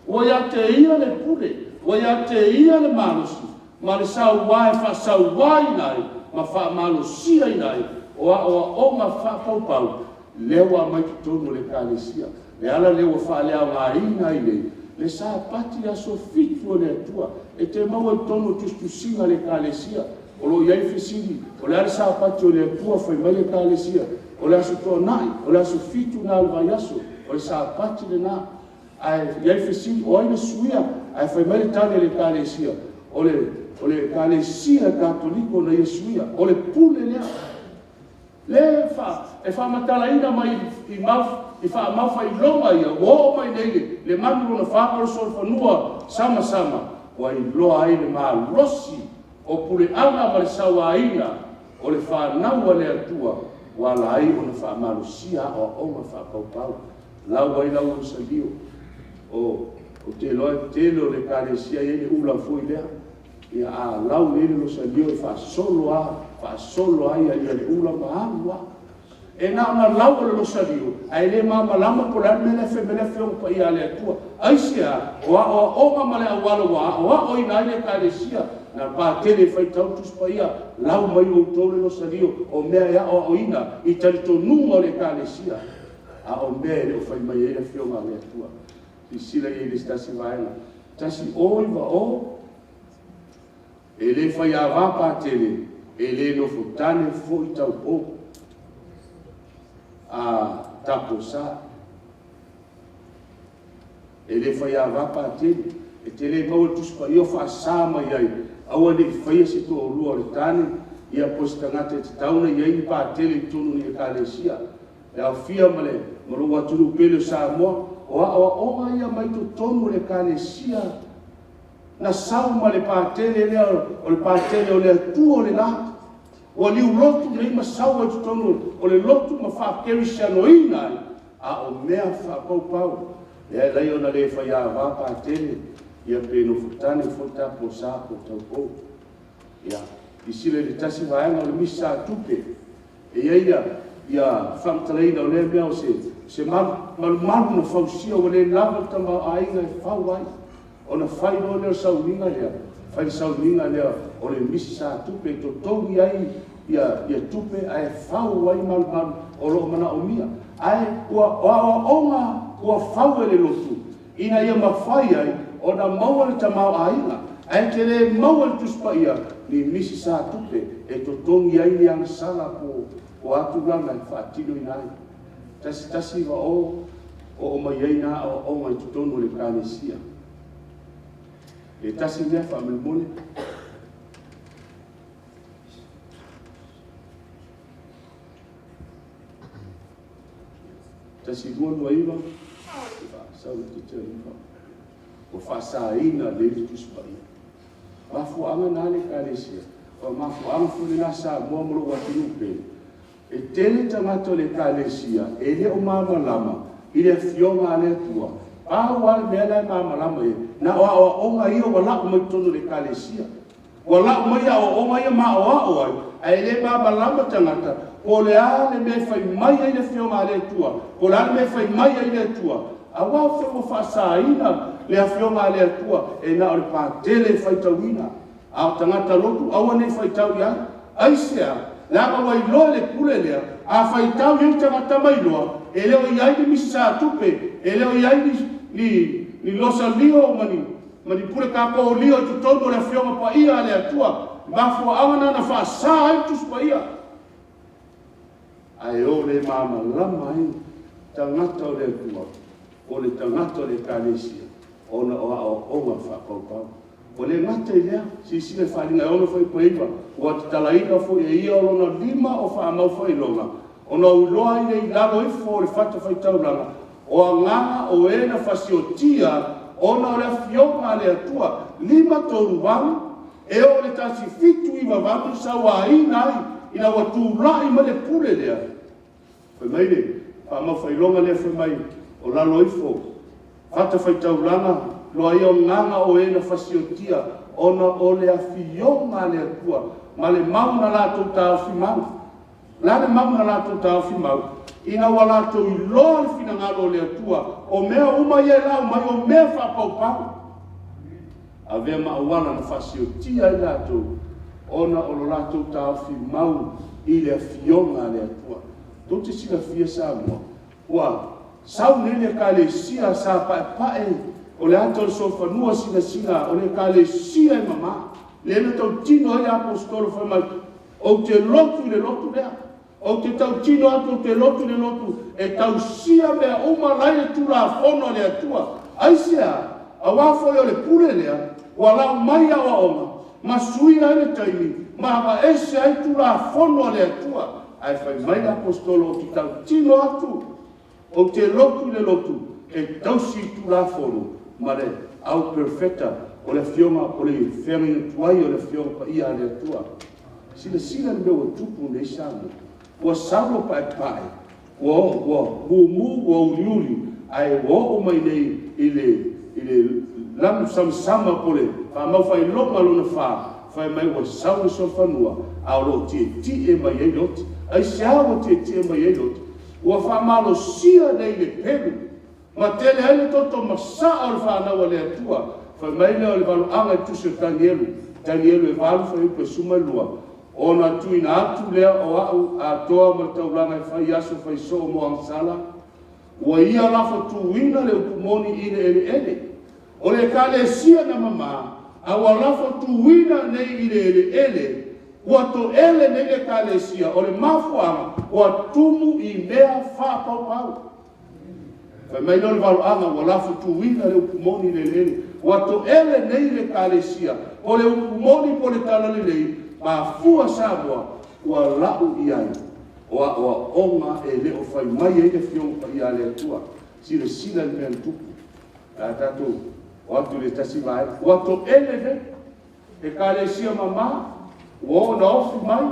ua ia te ia le pule, ua ia te ia le malosi ma le saua e faasauaina ai ma faamalosiaina ai o aoaoga faapaupau lea ua aumai totonu o le Ekalesia. Le ala lea ua faaleaogaina ai nei le Sapati aso 7 o le Atua. E te maua i totonu o tusitusiga a le Ekalesia o lo o i ai le fesili, o le a le Sapati o le Atua? Fai mai le Ekalesia, o le Aso Toonai, o le aso 7 lena o le vaiaso, o le Sapati lena. Ae i ai le fesili, o ai na suia? Ae fai mai le tali a le Ekalesia, o le Ekalesia Katoliko na ia suia. O le pule lea. Lea e faamatalaina mai i faamaufailoga ia, ua oo mai nei i le manu lona fa ma le solofanua samasama, ua iloa ai le malosi o puleaga ma le sauaina o le fanau a le Atua ua ala ai ona faamalosia aoaoga faapaupau. Lau ai lau losalio. Ou te iloa o le tele o ekalesia e i ai le ula foi lea. Ia a lau nei le losalio e faasolo lava, faasolo lava le ula ma alu lava. E na ona lau o le losalio, ae le malamalama po o le a le mea la e fai mai ai le Afioga Paia a le Atua. Aisea? O aoaoga ma le auala ua aoaoina ai le Ekalesia. Na o le patele e faitau le Tusi Paia, lau mai outou le losalio, o mea e aoaoina i talitonuga o le Ekalesia, a o mea e le o fai mai ai le Afioga a le Atua. Silasila i ai i le isi tasi vaega. 1090, E le faiavā Patele, e le nofotane foi taupou. A tapuasa. E le faiava Patele, e te le maua i le Tusi Paia o faasa mai ai, aua ne i faia se toalua o le tane, ia po o se tagata e tatau ona i ai ni patele i totonu o ni ekalesia. E aofia ma le ma lou atunuu pele o Samoa, o aoaoga ia mai totonu o le ekalesia na sau ma le patele lea o le patele o le Atua o le la. Ua liulotu nei ma sau ai i totonu o le lotu ma faakerisianoina ai, a o mea faapaupau. Lea e ala ai ona le faiava Patele, ia pe nofotane foi Tapuasa po o Taupou. Ia, silasila i le tasi vaega o le Misasa tupe, e i ai ia, ia faamatalaina o lea mea o se, se malumalu na fausia ua le lava le tamaoaiga e fau ai. Ona fai loa lea o le sauniga lea, fai le sauniga lea o le misasa tupe e totogi ai ia, ia tupe ae fau ai malumalu o lo o manaomia. Ae ua, o aoaoga ua fau e le lotu ina ia mafai ai ona maua le tamaoaiga. Ae te le maua i le Tusi Paia ni misasa tupe e totogi ai ni agasala po o a tulaga e faatinoina ai. 1 1 9 0 oo mai ai na aoaoga i totonu o le ekalesia. E tasi lea faamolemole. 1229, sau ua faasaina nei le Tusi Paia. Mafuaaga na le ekalesia, o mafuaaga foi lena Samoa ma lou atunuu pele. E tele tagata o le ekalesia e le o malamalama i le afioga a le Atua. Pau lava le mea la e malamalama i ai, na o aoaoga ia ua lau mai totonu o le ekalesia. Ua lau mai aoaoga ia ma aoao ai, ae le malamalama tagata po o le a le mea e fai mai ai le Afioga a le Atua, po o le a le mea e fai mai ai le Atua, aua foi ua faasaina le Afioga a le Atua, e na o le patele e faitauina, a o tagata lotu aua ne i faitau i ai. Aisea? Leaga ua iloa e le pule lea, a faitau i ai tagata ma iloa, e le o i ai ni misasa tupe, e le o i ai ni, ni, ni losalio ma ni, ma ni pule tapoulio i totonu o le Afioga Paia a le Atua. Mafuaaga na na faasa ai le Tusi Paia. Ae o le malamalama ai tagata o le Atua, o le tagata o le ekalesia, ona o aoaoga faapaupau. Ua le gata i lea, silasila i Faaaliga e 6 fuaiupu e 9, ua tatalaina foi e ia o lona lima o faamaufaailoga, ona ou iloa ai lea i lalo ifo o le fatafaitaulaga, o agaga o e na fasiotia ona o le afioga a le Atua. 538 e oo i le 1798 na sauaina ai ina ua tulai mai le pule lea. Fai mai le faamaufaailoga lea fai mai o lalo ifo, fatafaitaulaga, loa ia o gaga o e na fasiotia ona o le afioga a le Atua ma le mau na latou taofi mau. O le a le mau na latou taofi mau? Ina ua latou iloa le finagalo o le Atua, o mea uma ia e lau mai o mea faapaupau. Avea ma auala na faasiotia ai latou ona o lo latou taofi mau i le afioga a le Atua. Tou te silafia Samoa, ua sau nei le ekalesia sa paepae o le ata o le solofanua sinasina o le ekalesia e mama. Lea na tautino ai le aposetolo fai mai, ou te lotu i le lotu lea. Ou te tautino atu ou te lotu i le lotu e tausia mea uma la i le Tulafono a le Atua. Aisea? Aua foi o le pule lea ua lau mai aoaoga ma suia ai le taimi ma aveese ai Tulafono a le Atua. Ae fai mai le aposetolo ou te tautino atu, ou te lotu i le lotu e tausi i Tulafono ma le au perofeta o le afioga o le feagaiga tuai o le Afioga Paia a le Atua. Silasila le mea ua tupu nei Samoa. Ua sau le paepae, ua, ua mumu, ua uliuli, ae ua oo mai nei i le, i le lanu samasama po o le faamaufaailoga lona fa, fai mai ua sau le solofanua, a o lo o tietie mai ai le oti. Aisea ua tietie mai ai le oti? Ua faamalosia nei le pelu, ma tele ai le toto masaa o le fanau a le Atua. Fai mai lea o le valoaga i le tusi o Tanielu, Tanielu e 8 fuaiupu e 12, ona tuuina atu lea o au atoa ma le taulaga e fai aso fai soo mo agasala, ua ia lafotuina le upu moni i le eleele. O le ekalesia na mama, A ua lafotuina nei i le eleele, ua toele nei le Ekalesia, o le mafuaaga ua tumu i mea faapaupau. Fai mai lea o le valoaga ua lafotuina le upu moni i le eleele, ua toele nei le Ekalesia, o le upu moni po o le talalelei, mafua Samoa ua lau i ai o aoaoga e le o fai mai ai le Afioga Paia a le Atua. Silasila i le mea na tupu. O le a tatou o atu i le tasi vaega. Ua toele nei Ekalesia mama, ua oo ina ofi mai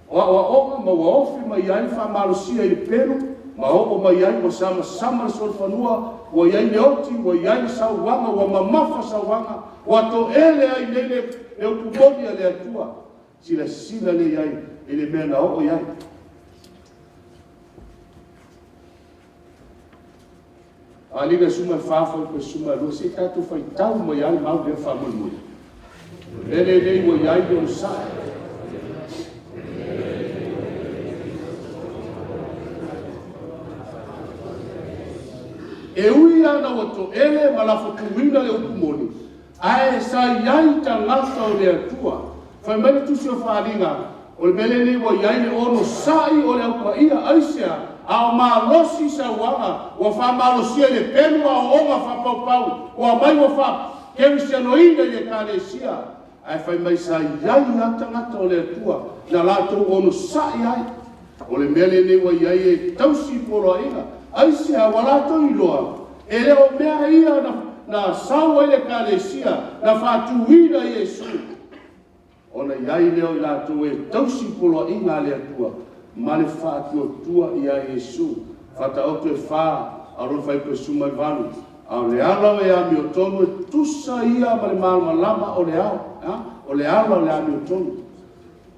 o aoaoga ma ua ofi mai ai le faamalosia i le pelu ma oo mai ai ua samasama le solofanua, ua i ai le oti, ua i ai le sauaga, ua mamafa sauaga, ua toele ai nei le upu moni a le Atua. Silasila lelei i ai i le mea na oo i ai. Faaaliga 14 fuaiupu e 12, se i tatou faitau mai lava le mau lea faamolemole. O le mea lenei ua i ai le onosai. E ui lava ina ua toele ma lafotuina le upu moni, ae sa i ai tagata o le Atua. Fai mai le Tusi o Faaaliga, o le mea lenei ua i ai le onosai o le Au Paia. Aisea? A o malosi sauaga, ua faamalosia i le pelu aoaoga faapaupau, ua aumai ua faakerisianoina i le Ekalesia. Ae fai mai sa i ai lava tagata o le Atua na latou onosai ai. O le mea lenei ua i ai e tausi poloaiga. Aisea? Ua latou iloa, e le o mea ia na sau ai le Ekalesia, na faatuina e Iesu, ona i ai lea o i latou e tausi poloaiga a le Atua ma le faatuatua ia Iesu. Faataoto e 4 a o lona fuaiupu e 18, a o le ala o e amiotonu e tusa ia ma le malamalama o le ao. O le ala o le amiotonu.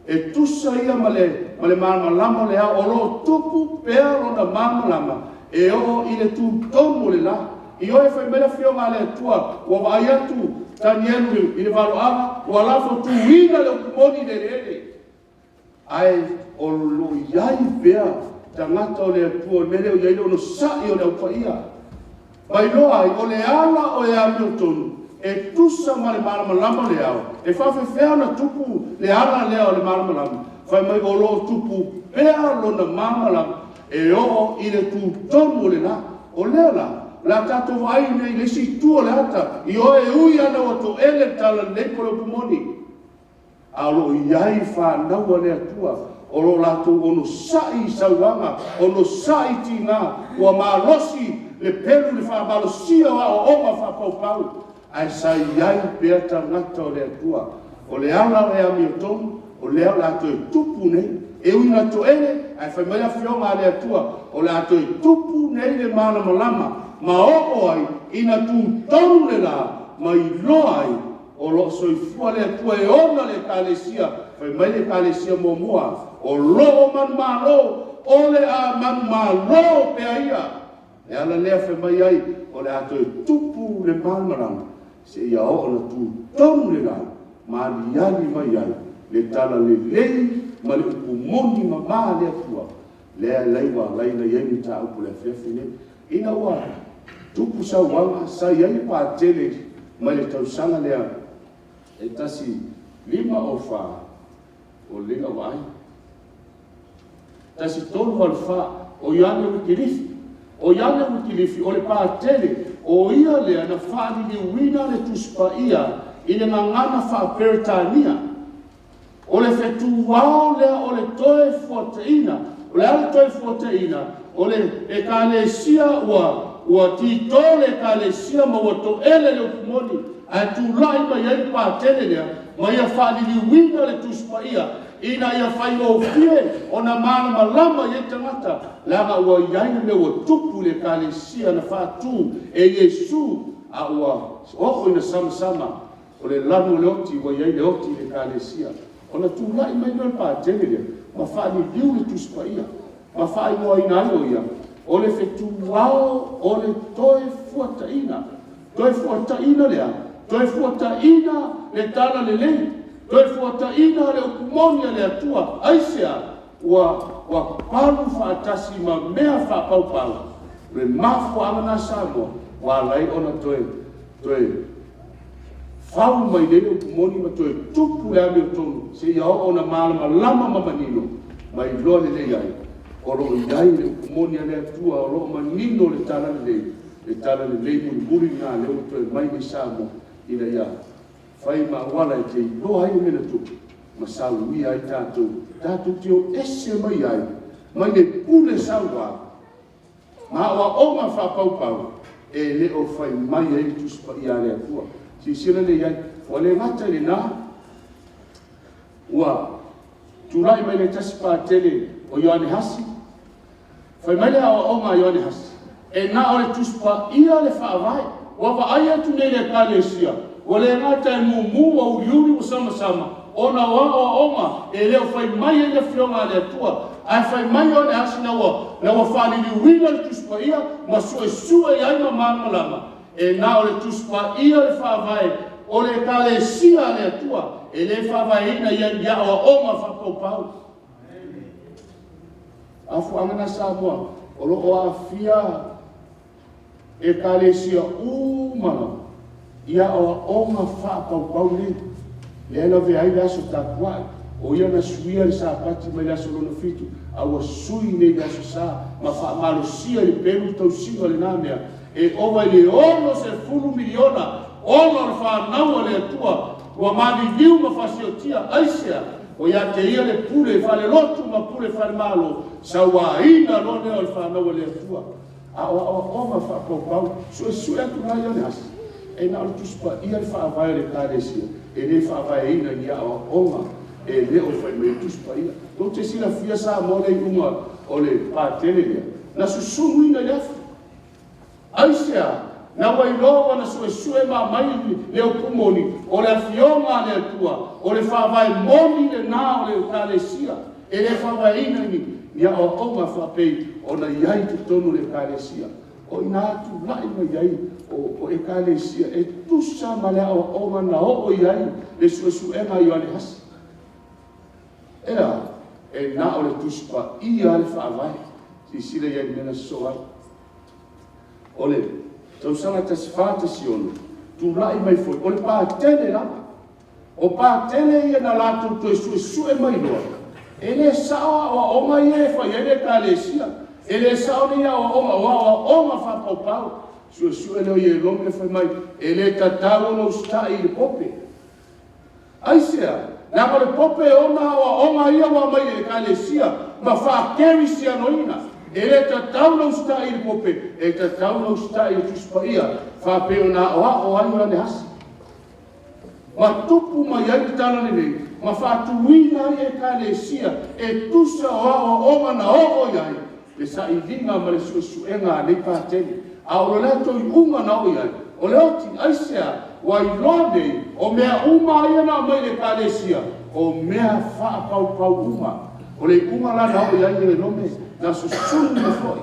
E tusa ia ma le malamalama o le ao, o lo o tupu pea lona malamalama e oo i le tutonu o le la. Ioe, fai mai le Afioga a le Atua, ua vaai atu Tanielu i le valoaga, ua lafotuina le upu moni i le eleele, ae o lo o i ai pea tagata o le Atua, o le mea lea ua i ai le onosai o le Au Paia. Ma iloa ai, o le ala o e amiotonu, e tusa ma le malamalama o le ao. E faapefea ona tupu le ala lea o le malamalama? Fai mai o lo o tupu pea lona malamalama e oo i le tutonu o le la. O lea la, o le a tatou vaai nei i le isi itu o le ata, ioe, e ui lava ina ua toele le talalelei po o le upu moni, a o lo o i ai fanau a le Atua o lo o latou onosai i sauaga, onosai i tiga, ua malosi le pelu i le faamalosia o aoaoga faapaupau, ae sa i ai pea tagata o le Atua. O le ala o le amiotonu, o lea o le a toe tupu nei. E ui ina toele, ae fai mai le Afioga a le Atua, o le a toe tupu nei le malamalama ma oo ai ina tutonu le la ma iloa ai o lo o soifua le Atua e ona le Ekalesia. Fai mai le Ekalesia muamua, o lo o manumalo, o le a manumalo pea ia. Le ala lea fai mai ai, o le a toe tupu le malamalama seia oo ina tutonu le la ma aliali mai ai le talalelei ma le upu moni mama a le Atua, lea la ua ala ai ona i ai le mataupu i le afiafi lenei. Ina ua tupu sauaga, sa i ai le patele mai le tausaga lea e 1504, ua lelei lau vaai, 1384, o Ioane Uikilifi. O Ioane Uikilifi o le patele, o ia lea na faaliliuina le Tusi Paia i le gagana faa-Peretania. O le fetuao lea o le Toefuataiga. O le a le Toefuataiga? O le Ekalesia ua ua tito le Ekalesia ma ua toele le upu moni, ae tulai mai ai le Patele lea ma ia faaliliuina le Tusi Paia ina ia faigofie ona malamalama i ai tagata, leaga ua i ai le mea ua tupu i le Ekalesia na faatu e Iesu, a ua oo ina samasama. O le lanu o le oti, ua i ai le oti i le Ekalesia. Ona tulai mai lea o le Patele lea ma faaliliu le Tusi Paia ma faaigoaina ai o ia o le fetuao o le Toefuataiga. Toefuataiga le a? Toefuataiga le talalelei, toefuataiga le upu moni a le Atua. Aisea? Ua ua palu faatasi ma mea faapaupau. O le mafuaaga lena Samoa ua ala ai ona toe toe. Fau mai nei le upu moni ma toe tupu le amiotonu seia oo ona malamalama ma manino ma iloa lelei ai o lo o i ai le upu moni a le Atua, o lo o manino le talalelei, le talalelei mulimuli lena lea ua toe mai nei Samoa ina ia fai ma auala e te iloa ai le mea na tupu ma saunia ai tatou, tatou te o ese mai ai mai le pule saua ma aoaoga faapaupau e le o fai mai ai le Tusi Paia a le Atua. Silasila lelei i ai, ua le gata i lena, ua tulai mai le tasi Patele o Ioane Hasi, fai mai le aoaoga a Ioane Hasi, e na o le Tusi Paia le Faavae. Ua vaai atu nei le Ekalesia, ua le gata e mumu, ua uliuli, ua samasama, ona o aoaoga e le o fai mai ai le Afioga a le Atua. Ae fai mai Ioane Hasi ina ua faaliliuina le Tusi Paia ma suesue i ai ma malamalama, e na o le Tusi Paia le Faavae o le Ekalesia a le Atua, e le faavaeina i aoaoga faapaupau. Mafuaaga na Samoa o lo o aafia Ekalesia uma lava i aoaoga faapaupau nei, lea e lavea ai le aso tapuai, o ia na suia le Sapati mai le aso lona fitu a ua sui nei i le Aso Sa ma faamalosia i le pelu le tausiga o lena mea, e ova i le $60 miliona ona o le fanau a le Atua ua maliliu ma fasiotia. Aisea? Ua ia te ia le pule faalelotu ma pule falemalo, sauaina loa lea o le fanau a le Atua. A o aoaoga faapaupau, suesue atu la Ioane Hasi, e na o le Tusi Paia le faavae o le Ekalesia, e le faavaeina i ni aoaoga e le o fai mai ai le Tusi Paia. Tou te silafia Samoa le iuga o le Patele lea, na susunuina i le afi. Aisea? Na ua iloa ua na suesue ma aumai le upu moni, o le Afioga a le Atua, o le faavae moni lena o le Ekalesia, e le faavaeina i ni aoaoga faapei ona i ai i totonu o le Ekalesia. O i ina e tulai mai ai o Ekalesia e tusa ma le aoaoga na oo i ai le suesuega a Ioane Hasi. Ea, e na o le Tusi Paia lava le Faavae. Silasila i ai i le mea na sosoo ai. O le tausaga 1416, tulai mai foi, o le Patele lava. O Patele ia na latou toe suesue mai loa, e le sao aoaoga ia e fai ai le Ekalesia. E le sao nei aoaoga, o aoaoga faapaupau. Suesue lea o Ierome fai mai, e le tatau ona usitai i le Pope. Aisea? Leaga o le Pope e ona aoaoga ia ua aumai i le Ekalesia ma faakerisianoina. E le tatau ona usitai i le Pope, e tatau ona usitai i le Tusi Paia faapei ona aoao ai Ioane Hasi. Ma tupu mai ai le talalelei ma faatuina ai Ekalesia e tusa o aoaoga na oo i ai le sailiga ma le suesuega a nei Patele. A o le latou iuga na oo i ai, o le oti. Aisea? Ua iloa nei, o mea uma lava ia na aumai i le Ekalesia, o mea faapaupau uma. O le iuga la na oo i ai Ierome, na susunu foi.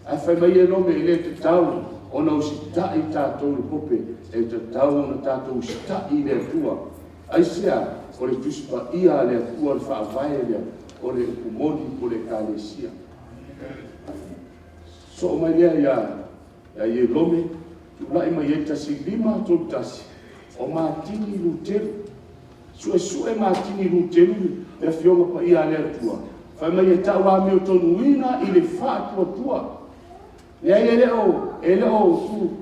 Ae fai mai Ierome, e le tatau ona usitai tatou i le Pope, e tatau ona tatou usitai i le Atua. Aisea? O le Tusi Paia a le Atua o le faavae lea o le upu moni po o le Ekalesia. Sosoo mai lea ia Ierome, tulai mai ai le 1531, o Matini Luteru. Suesue Matini Luteru le Afioga Paia a le Atua, fai mai e tau amiotonuina i le faatuatua. Leai, e le o, e le o,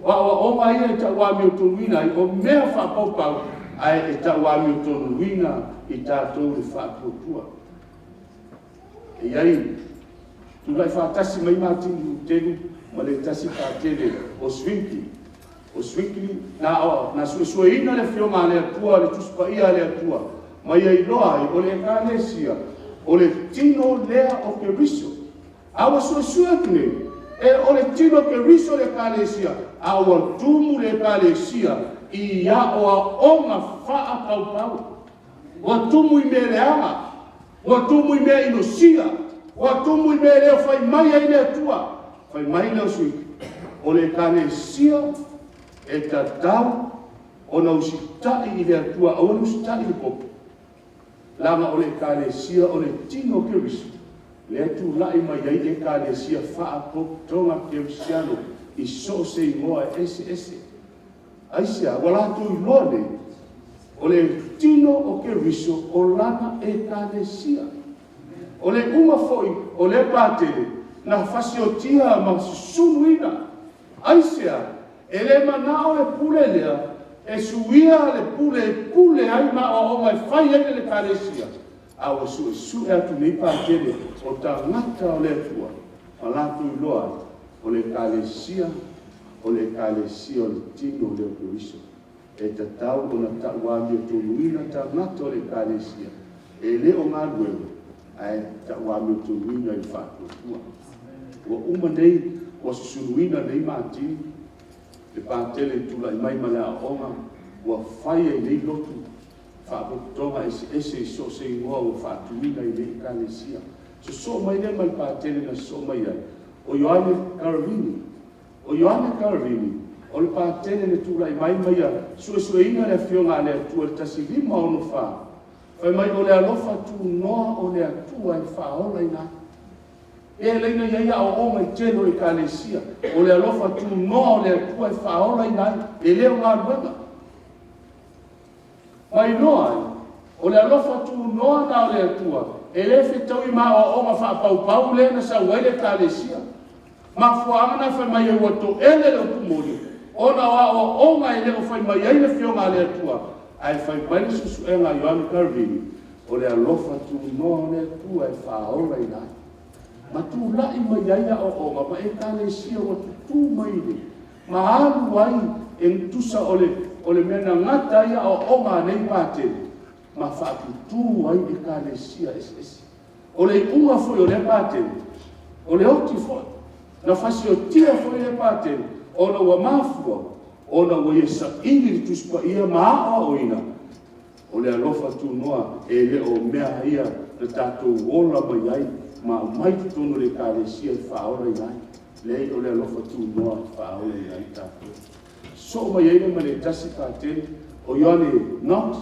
o aoaoga ia e tau amiotonuina ai, o mea faapaupau, ae e tau amiotonuina i tatou le faatuatua. E i ai, tulai faatasi mai Matini Luteru ma le tasi Patele o Zwingli. O Zwingli, na suesueina le Afioga a le Atua, le Tusi Paia a le Atua, ma ia iloa ai, o le Ekalesia, o le tino lea o Keriso. A ua suesue atu nei, e o le tino o Keriso le Ekalesia, a ua tumu le Ekalesia i aoaoga faapaupau. Ua tumu i mea leaga, ua tumu i mea inosia, ua tumu i mea e le o fai mai ai le Atua. Fai mai lea o Zwingli, o le Ekalesia e tatau ona usitai i le Atua, aua le usitai i le pope, leaga o le Ekalesia o le tino o Keriso, lea e tulai mai ai Ekalesia faapotopotoga kerisiano i so o se igoa e eseese. Aisea? Ua latou iloa nei, o le tino o Keriso o lana Ekalesia. O le iuga foi o lea Patele, na fasiotia ma susuluina. Aisea? E le manao le pule lea e suia le pule e pule ai ma aoaoga e fai ai le Ekalesia, a ua suesue atu nei Patele o tagata o le Atua ma latou iloa ai, o le Ekalesia, o le Ekalesia o le tino lea o Keriso. E tatau ona tauamiotonuina tagata o le Ekalesia, e le o galuega, ae tauamiotonuina i le faatuatua. Ua uma nei, ua susuluina nei Matini, le Patele na tulai mai ma le aoaoga, ua fai ai nei lotu faapotopotoga eseese i so o se igoa ua faatuina i nei Ekalesia. Sosoo mai lea ma le Patele na sosoo mai ai, o Ioane Karavini. O Ioane Karavini, o le Patele na tulai mai ma ia suesueina le Afioga a le Atua i le 1564, fai mai o le alofa tunoa o le Atua e faaolaina ai. E lea na i ai aoaoga i le tele o Ekalesia, o le alofa tunoa o le Atua e faaolaina ai, e le o galuega. Ma iloa ai, o le alofa tunoa lena o le Atua, e le fetaui ma aoaoga faapaupau lea na sau ai le Ekalesia. Mafuaaga na fai mai ai ua toele le upu moni, ona o aoaoga e le o fai mai ai le Afioga a le Atua, ae fai mai le suesuega a Ioane Karavini, o le alofa tunoa o le Atua e faaolaina ai. Ma tulai mai ai aoaoga ma Ekalesia ua tutu mai le ma alu ai e tusa o le mea na gata ai aoaoga a nei Patele, ma faatutu ai Ekalesia eseese. O le iuga foi o lea Patele, o le oti foi, na fasiotia foi lea Patele, ona ua mafua ona ua ia saili le Tusi Paia ma aoaoina, o le alofa tunoa e le o mea ia na tatou ola mai ai ma aumai totonu o le Ekalesia e faaolaina ai. Leai, o le alofa tunoa e faaolaina ai tatou. Sosoo mai ai lea ma le tasi Patele, o Ioane Knox,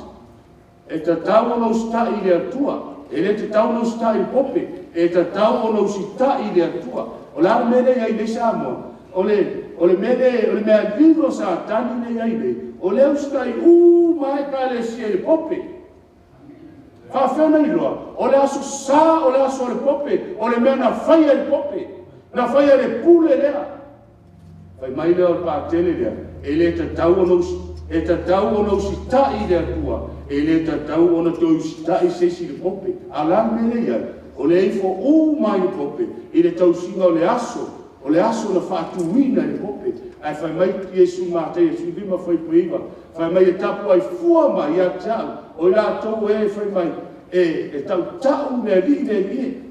e tatau ona usitai i le Atua, e le tatau ona usitai i le Pope, e tatau ona usitai i le Atua. O le a le mea lea e i ai nei Samoa? O le mea lea, o le mea lilo a Satani lea e i ai nei, o lea e usitai uma lava Ekalesia i le Pope. Faapefea ona iloa? O le Aso Sa o le aso a le Pope, o le mea na faia e le Pope, na faia e le pule lea. Fai mai lea o le Patele lea, e le tatau ona e tatau ona usitai i le Atua, e le tatau ona toe usitai se isi i le Pope. A o le a le mea lea e i ai? O lea e ifo uma lava i le Pope i le tausiga o le aso, o le aso na faatuina e le Pope. Ae fai mai Iesu i Mataio 15 fuaiupu e 9, fai mai e tapuai fua mai ia te au, o i latou e fai mai e tautau le Alii i le Alii e.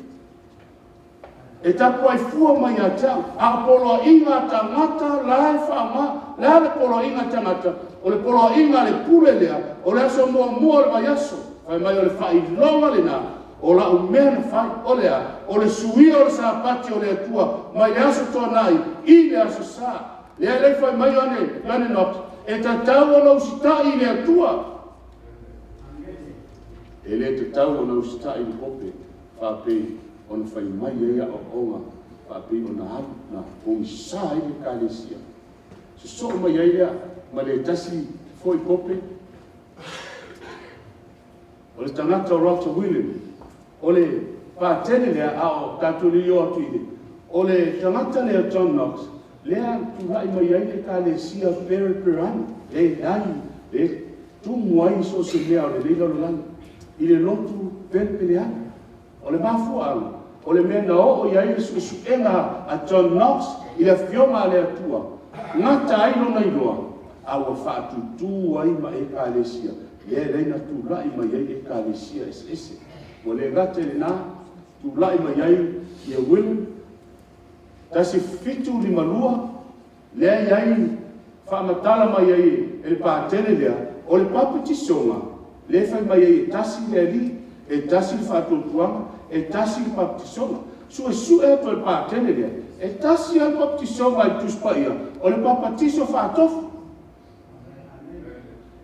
E tapuai fua mai ia te au, a o poloaiga a tagata la e faaaoga. O le a le poloaiga a tagata? O le poloaiga a le pule lea, o le aso muamua o le vaiaso. Fai mai o le faailoga lena o lau mea na fai. O le a? O le suia o le Sapati o le Atua mai le Aso Toonai i le Aso Sa. Lea la e fai mai Ioane Knox, e tatau ona usitai i le Atua. E le tatau ona usitai i le Pope faapei ona fai mai ai aoaoga faapei ona alu na pogisa ai le Ekalesia. Sosoo mai ai lea ma le tasi foi Pope, o le tagata o Roger Williams, o le Patele lea, a o tatou le i oo atu i le, o le tagata lea John Knox, lea na tulai mai ai le Ekalesia Pereperani, lea e ai, lea e tumu ai so o se mea o lenei lalolagi, i le lotu Pelepeleani. O le mafuaaga, o le mea na oo i ai le suesuega a John Knox i le Afioga a le Atua, gata ai lona iloa, a ua faatutu ai ma Ekalesia, lea e ala ai ona tulai mai ai Ekalesia eseese. Ua le gata i lena, tulai mai ai ia William, 1752, lea e i ai, faamatala mai ai e le Patele lea, o le papatisoga, lea e fai mai ai e tasi le Alii, e tasi le faatuatuaga, e tasi le papatisoga. Suesue atu e le Patele lea, e tasi lava le papatisoga i le Tusi Paia, o le papatiso faatofu.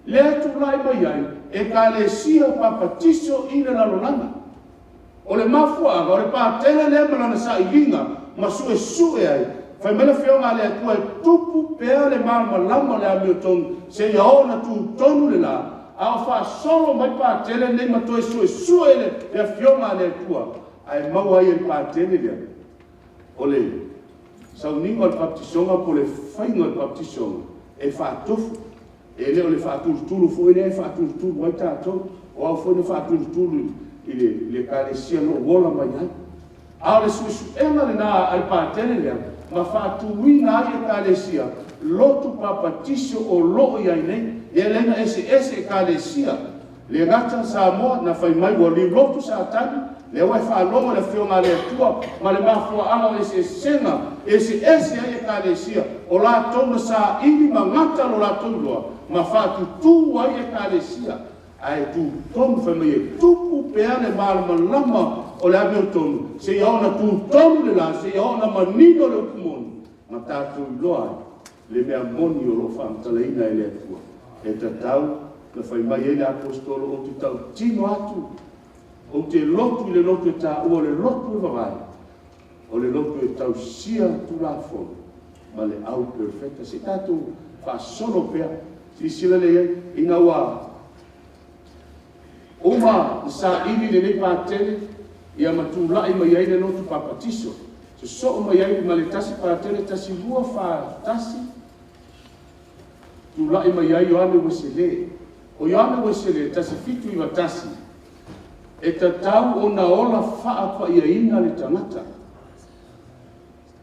Lea e tulai mai ai Ekalesia papatiso i le lalolagi. O le mafuaaga, o le Patele lea ma lana sailiga ma suesue ai, Fai mai le Afioga a le Atua e tupu pea le malamalama o le amiotonu seia oo ina tutonu le la, a o faasolo mai Patele nei ma toe suesue le Afioga a le Atua, ae maua ai e le Patele lea o le sauniga o le papatisoga po o le faiga o le papatisoga e faatofu. E le o le faatulutulu foi lea e faatulutulu ai tatou, o au foi na faatulutulu i le Ekalesia na ou ola mai ai. A o le suesuega lena a le Patele lea na faatuina ai Ekalesia lotu papatiso o lo o i ai nei. Lea la na eseese Ekalesia, le gata Samoa na fai mai ua liulotu Satani, lea ua e faalogo i le Afioga a le Atua ma le mafuaaga o eseesega, e eseese ai Ekalesia, o latou na saili ma gata lo latou iloa ma faatutu ai Ekalesia. Ae tutonu, fai mai e tupu pea le malamalama o le amiotonu seia oo ina tutonu le la, seia oo ina manino le upu moni ma tatou iloa ai le mea moni o lo o faamatalaina e le Atua. E tatau ona fai mai ai le Aposetolo, ou te tautino atu, ou te lotu i le lotu e taua o le lotu e vavae, o le lotu e tausia Tulafono ma le au perofeta. Se i tatou faasolo pea, silasila lelei i ai, ina ua uma ona saili lenei Patele ma tulai mai ai le lotu papatiso, sosoo mai ai ma le 1 Patele 1241, tulai mai ai Ioane Uesele. O Ioane Uesele 1791, e tatau ona ola faapaiaina le tagata.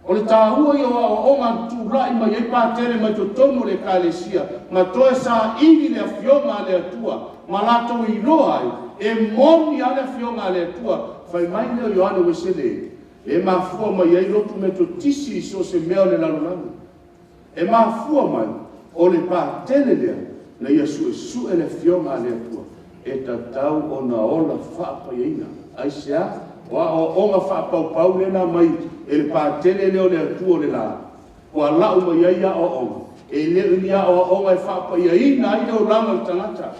O le taua ia o aoaoga na tulai mai ai Patele mai totonu o le Ekalesia ma toe saili le Afioga a le Atua ma latou iloa ai e moni lava le Afioga a le Atua. Fai mai lea o Ioane Uesele, e mafua mai ai lotu Metotisi i so o se mea o le lalolagi. E mafua mai o le Patele lea na ia suesue le Afioga a le Atua e tatau ona ola faapaiaina. Aisea? O aoaoga faapaupau lea na aumai e le Patele lea o le Atua o le la, ua lau mai ai aoaoga, e le o ni aoaoga e faapaiaina ai le olaga o le tagata.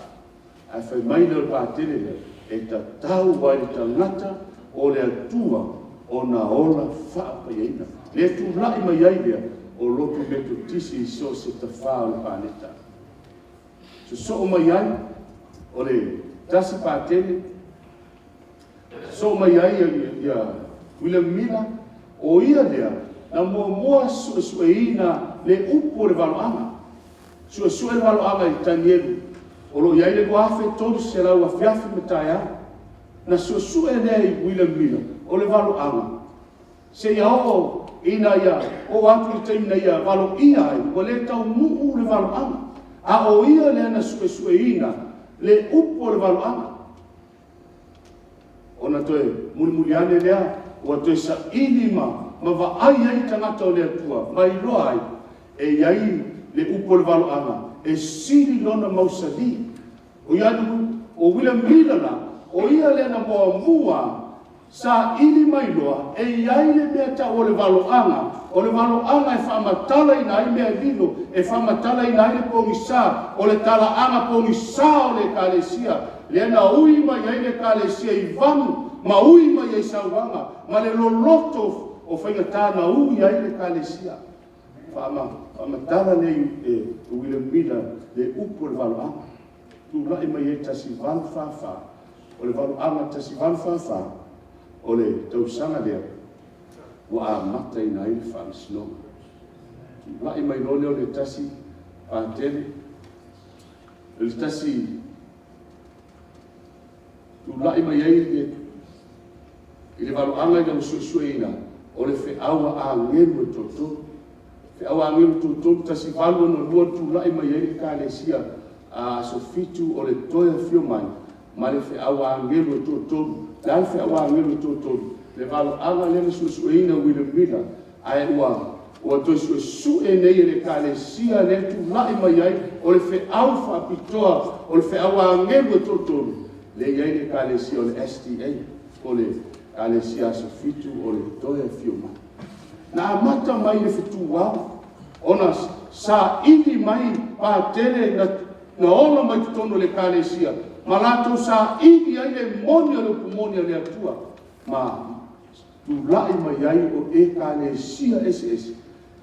Ae fai mai lea o le Patele lea, e tatau lava i le tagata o le Atua ona ola faapaiaina. Le tulai mai ai lea o lotu Metotisi i so o se tafa o le paleta. Sosoo mai ai o le tasi Patele, sosoo mai ai ia William Miller, o ia lea na muamua suesueina le upu o le valoaga. Suesue le valoaga i Tanielu, o lo o i ai le 2300 afiafi ma taeao. Na suesue lea e William Miller o le valoaga, seia oo ina ia oo atu i le taimi na ia valoia ai, ua le taunuu le valoaga. A o ia lea na suesueina le upu o le valoaga. Ona toe mulimuli ane lea, ua toe saili ma vaai ai tagata o le Atua, ma iloa ai, e i ai le upu o le valoaga, e sili lona mausali. O ia, o William Miller la, o ia lea na muamua saili ma iloa, e i ai le mea e tau o le valoaga, o le valoaga e faamatalaina ai mea lilo, e faamatalaina ai le pogisa, o le talaaga pogisa o le Ekalesia, lea na ui mai ai le Ekalesia i vanu, ma ui mai ai sauaga, ma le loloto o faigata na ui ai le Ekalesia. Faamatala lea e William Miller le upu o le valoaga. Tulai mai ai 1844, o le valoaga 1844, o le tausaga lea ua amataina ai le faamasinoga. Tulai mai loa lea o le tasi Patele, o le tasi tulai mai ai i le valoaga ina ua suesueina, o le feau a agelu e toatolu. Feau a agelu e toatolu, 1862 tulai mai ai le Ekalesia Aso Fitu o le toe afio mai ma le feau a agelu e toatolu. O le a le feau a agelu e toatolu? Le valoaga lea na suesueina e William Miller, ae ua toe suesue nei e le Ekalesia lea e tulai mai ai, o le feau faapitoa, o le feau a agelu e toatolu, lea e i ai le Ekalesia o le SDA, po o le Ekalesia Aso Fitu o le toe afio mai. Na amata mai i le fetuao, ona saili mai Patele na ola mai totonu o le Ekalesia, ma latou saili ai le moni o le upu moni a le Atua, ma tulai mai ai o Ekalesia eseese.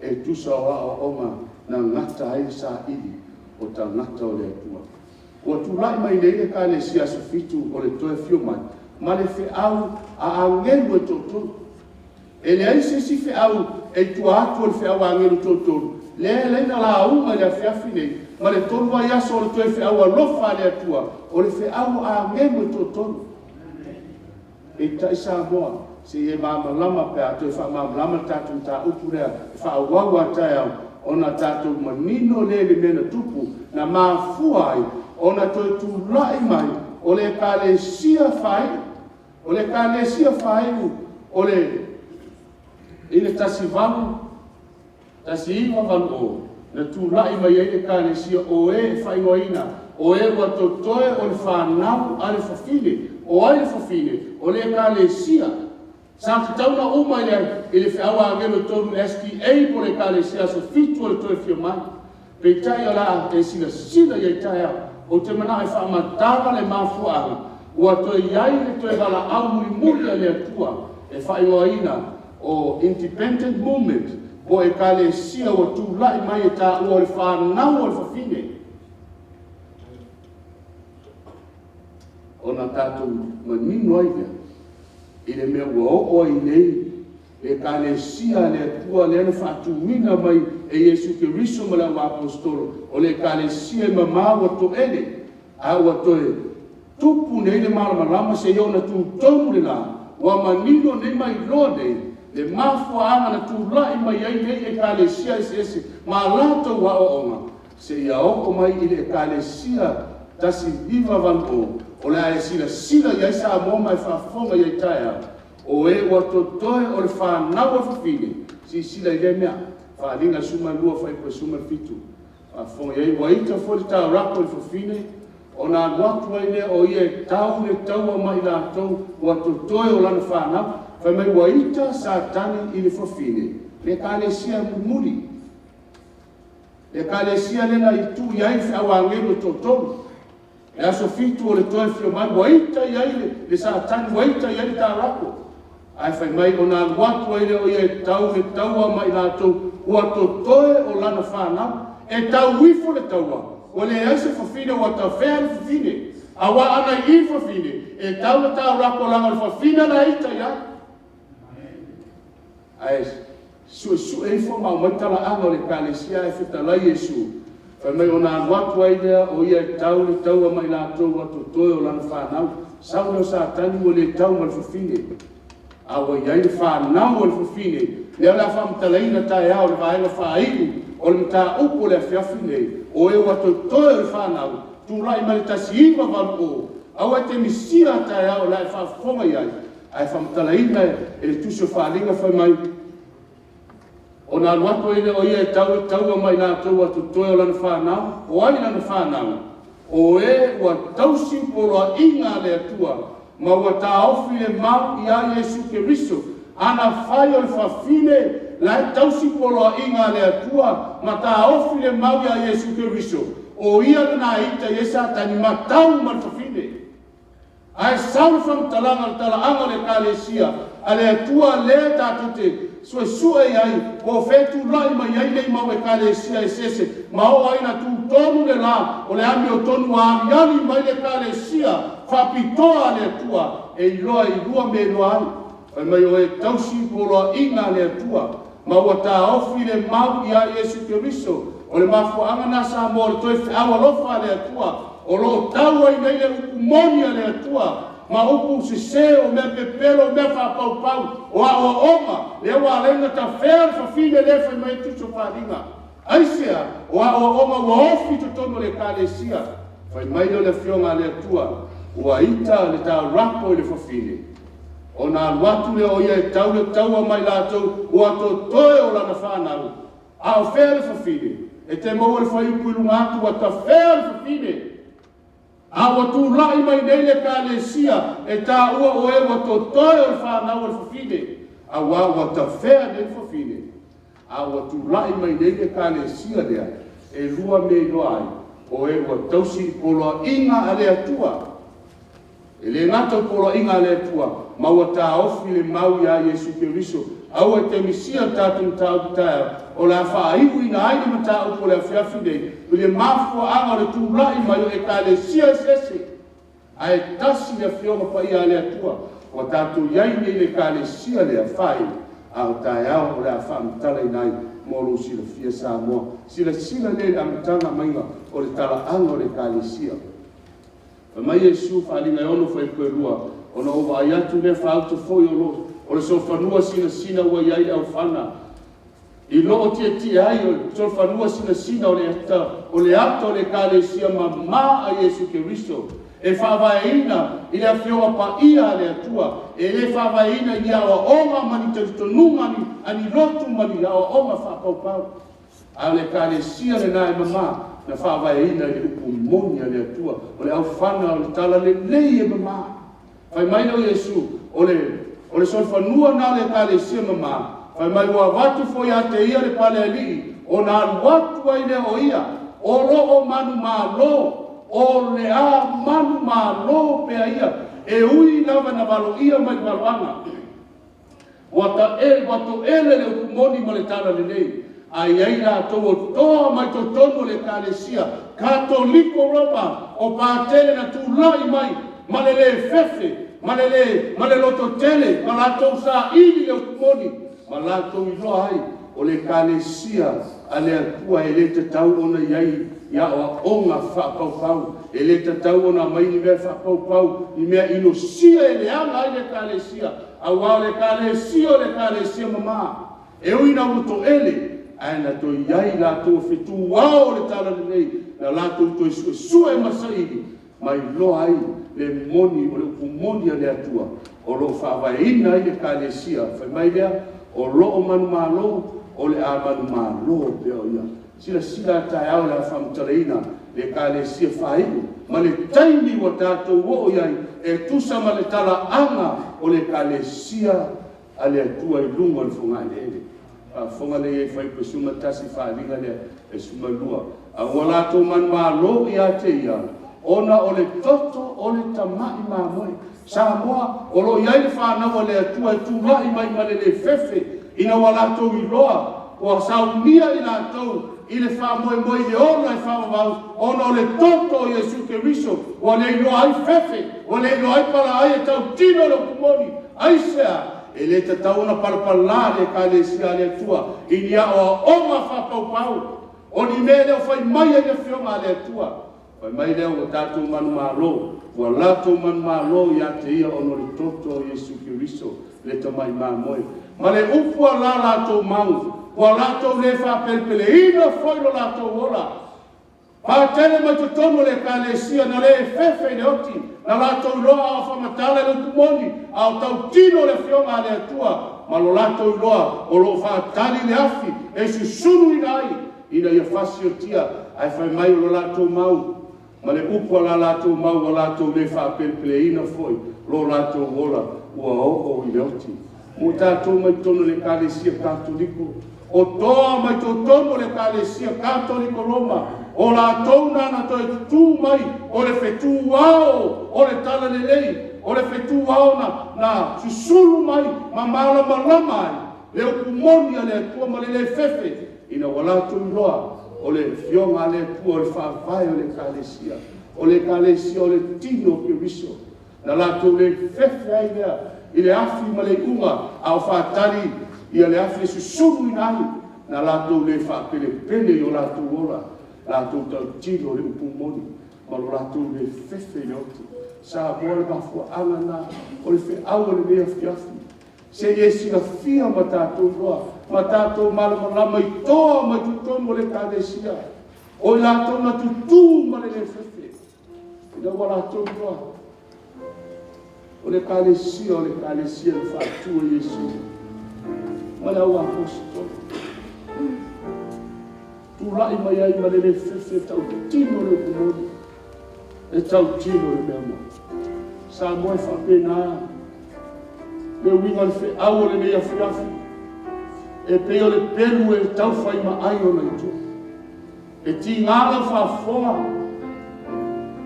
E tusa o aoaoga na gata ai le saili o tagata o le Atua. Ua tulai mai nei le Ekalesia Aso Fitu o le Toe Afio Mai ma le feau a agelu e toatolu. E leai se isi feau e i tua atu o le feau a agelu e toatolu, lea e ala ai ona lauga i le afiafi nei ma le 3 vaiaso o le toe feau alofa a le Atua, o le feau a agelu e toatolu. Peitai Samoa, se i e malamalama pe a toe faamalamalama le tatou mataupu lea e faaauau a taeao, ona tatou manino lea i le mea na tupu, na mafua ai ona toe tulai mai o le Ekalesia faaiu. O le Ekalesia faaiu o le i le 1980, na tulai mai ai le Ekalesia o e e faaigoaina o e ua totoe o le fanau a le fafine. O ai le fafine? O le Ekalesia. Sa tatau ona uma i le feau a agelu e toatolu i le SDA po o le Ekalesia Aso Fitu o le Toe Afio Mai. Peitai o le a e silasila i ai taeao, ou te manao e faamatala le mafuaaga ua toe i ai le toe valaau mulimuli a le Atua e faaigoaina o Independent Movement po o Ekalesia ua tulai mai e taua o le fanau a le fafine. Ona tatou manino ai lea i le mea ua oo ai nei le Ekalesia a le Atua lea na faatuina mai e Iesu Keriso ma le auaposeitolo, o le Ekalesia e mama ua toele, a ua toe tupu nei le malamalama seia oo ina tutonu le la, ua manino nei ma iloa nei le mafuaaga na tulai mai ai nei Ekalesia eseese ma a latou aoaoga seia oo mai i le Ekalesia 1980, o le a e silasila i ai Samoa ma e faafofoga i ai taeao, o e ua totoe o le fanau a fafine. Silasila i lea mea, Faaaliga 12 fuaiupu e 17, faafofoga i ai, ua ita foi le taulako i le fafine, ona alu atu ai lea o ia e tau le taua ma i latou ua totoe o lana fanau. Fai mai ua ita Satani i le fafine, le Ekalesia mulimuli, le Ekalesia lea na tuu i ai le feau a agelu e toatolu. Le aso 7 o le toe afio mai, ua ita i ai le Satani, ua ita i ai le taulako. Ae fai mai ona alu atu ai lea o ia e tau le taua ma i latou ua totoe o lana fanau. E tau ifo le taua, ua leai se fafine, ua tafea le fafine. Aua ana i i le fafine, e tau le taulako leaga o le fafine la e ita i ai. Ae suesue ifo ma aumai talaaga o le Ekalesia ae fetalai Iesu, fai mai ona alu atu ai lea o ia e tau le taua ma i latou ua totoe o lana fanau. Sau lea o Satani ua le tau ma le fafine, a ua i ai le fanau a le fafine. Lea o le a faamatalaina taeao i le vaega faaiu o le mataupu o le afiafi nei, o e ua totoe o le fanau, tulai mai le 1980, aua e te misia a taeao o le a e faafofoga i ai, ae faamatalaina e le Tusi o Faaaliga fai mai, ona alu atu ai lea o ia e tau le taua ma i latou ua totoe o lana fanau. O ai lana fanau? O e ua tausi poloaiga a le Atua ma ua taofi le mau iā Iesu Keriso. Ana fai o le fafine la e tausi poloaiga a le Atua ma taofi le mau iā Iesu Keriso, o ia lena e ita i ai Satani ma tau ma le fafine. Ae sau le faamatalaga o le talaaga o le Ekalesia a le Atua lea tatou te suesue i ai po o fea e tulai mai ai nei mau Ekalesia eseese ma oo ai ina tutonu le la o le amiotonu ua aliali mai le Ekalesia faapitoa a le Atua e iloa i lua mea e iloa ai. Fai mai o e tausi poloaiga a le Atua ma ua taofi le mau iā Iesu Keriso. O le mafuaaga na Samoa o le toe feau alofa a le Atua o lo o tau ai nei le upu moni a le Atua ma upu sese o mea pepelo o mea faapaupau o aoaoga lea ua ala ai ona tafea le fafine lea fai mai ai tusi o faaaliga. Aisea? O aoaoga ua ofi i totonu o le Ekalesia. Fai mai lea o le Afioga a le Atua ua ita le taulako i le fafine. Ona alu atu lea o ia e tau le taua ma i latou ua totoe o lana fanau. A o fea le fafine? E te maua le fuaiupu i luga atu ua tafea le fafine. A ua tulai mai nei le Ekalesia e taua o e ua totoe o le fanau a le fafine, auā ua tafea nei le fafine. A ua tulai mai nei le Ekalesia lea, e lua mea e iloa ai, o e ua tausi i poloaiga a le Atua. E le gata o poloaiga a le Atua, ma ua taofi le mau iā Iesu Keriso. Aua e te misia le tatou mataupu taeao, o le a faaiuina ai le mataupu o le afiafi nei i le mafuaaga o le tulai mai o Ekalesia eseese. Ae tasi le Afioga Paia a le Atua, ua tatou i ai nei i le Ekalesia lea faaiu, a o taeao o le a faamatalaina ai mo lou silafia Samoa. Silasila lelei i le amataga maiga o le talaaga o le Ekalesia. Fai mai Iesu, Faaaliga e 6 fuaiupu e 2, Ona ou vaai atu lea faauta foi o lo o le solofanua sinasina ua i ai le aofana i loo tietie ai o le solofanua sinasina o le o le ata o le Ekalesia mamā a Iesu Keriso e faavaeina i le Afioga Paia a le Atua, e le faavaeina i ni aoaoga ma ni talitonuga a ni lotu ma ni aoaoga faapaupau. A o le Ekalesia lena e mamā na faavaeina i le upu moni a le Atua, o le aofana o le talalelei e mamā. Fai mai lea o Iesu, o le o le solofanua lena o le Ekalesia mamā, fai mai ua avatu foi ia te ia le pale alii ona alu atu ai lea o ia, o lo o manumalo, o le a manumalo pea ia, e ui lava ina valoia mai le valoaga. Ua taele, ua toele le upu moni ma le talalelei, ae i ai latou o toa mai totonu o le Ekalesia Katoliko Roma o Patele na tulai mai ma le le fefe ma le le ma le lototele ma latou saili le upu moni ma latou iloa ai o le Ekalesia a le Atua e le tatau ona i ai i aoaoga faapaupau, e le tatau ona aumai ni mea faapaupau, ni mea inosia e leaga ai le Ekalesia, aua o le Ekalesia o le Ekalesia mamā. E ui ina ua toele, ae na toe i ai latou o fetuao o le talalelei na latou toe suesue ma saili ma iloa ai le moni o le upu moni a le Atua o lo o faavaeina ai le Ekalesia. Fai mai lea, o lo o manumalo, o le a manumalo pea o ia. Silasila a taeao o le a faamatalaina le Ekalesia faaiu ma le taimi ua tatou oo i ai e tusa ma le talaaga o le Ekalesia a le Atua i luga o le fogaeleele. Faafofoga lelei i ai i Fuaiupu 11 faaaliga lea e 12. A ua latou manumalo ia te ia, ona o le toto o le tamai mamoe. Samoa, o lo o i ai le fanau a le Atua e tulai mai ma le le fefe ina ua latou iloa ua saunia i latou i le faamoemoe i le ola e faavavau ona o le toto o Iesu Keriso, ua le iloa ai fefe, ua le iloa ai palaai, e tautino le upu moni. Aisea? E le tatau ona palapala le Ekalesia a le Atua i ni aoaoga faapaupau o ni mea e le o fai mai ai le Afioga a le Atua. Fai mai lea ua tatou manumalo, ua latou manumalo ia te ia ona o le toto o Iesu Keriso, le tamai mamoe. Ma le upu a la latou mau, ua latou le faapelepeleina foi lo latou ola. Patele mai totonu o le Ekalesia na le fefe i le oti, na latou iloa a o faamatala le upu moni, a o tautino le Afioga a le Atua ma lo latou iloa o lo o faatali le afi e susuluina ai ina ia fasiotia, ae fai mai o lo latou mau ma le upu a la latou mau ua latou le faapelepeleina foi lo latou ola ua oo i le oti. Mo tatou mai totonu o le Ekalesia Katoliko, o toa mai totonu o le Ekalesia Katoliko Roma, o latou na na toe tutū mai o le fetuao o le talalelei, o le fetuao na na susulu mai ma malamalama ai le upu moni a le Atua ma le le fefe ina ua latou iloa o le Afioga a le Atua o le faavae o le Ekalesia, o le Ekalesia o le tino o Keriso. Na latou le fefe ai lea i le afi ma le iuga a o faatali ia le afi e susuluina ai, na latou le faapelepele i o latou ola, latou tautino le upu moni ma lo latou le fefe i le oti. Samoa, o le mafuaaga lena o le feau o lenei afiafi, se i e silafia ma tatou iloa ma tatou malamalama i toa mai totonu o le Ekalesia, o i latou na tutū ma le le fefe ina ua latou iloa o le Ekalesia o le Ekalesia na faatu e Iesu ma le auaposeitolo. Tulai mai ai ma le le fefe e tautino le upu moni, e tautino le mea moni. Samoa e faapena le uiga o le feau o lenei afiafi, e pei o le pelu e taufaimaai ona itu. E tiga lau faafofoga.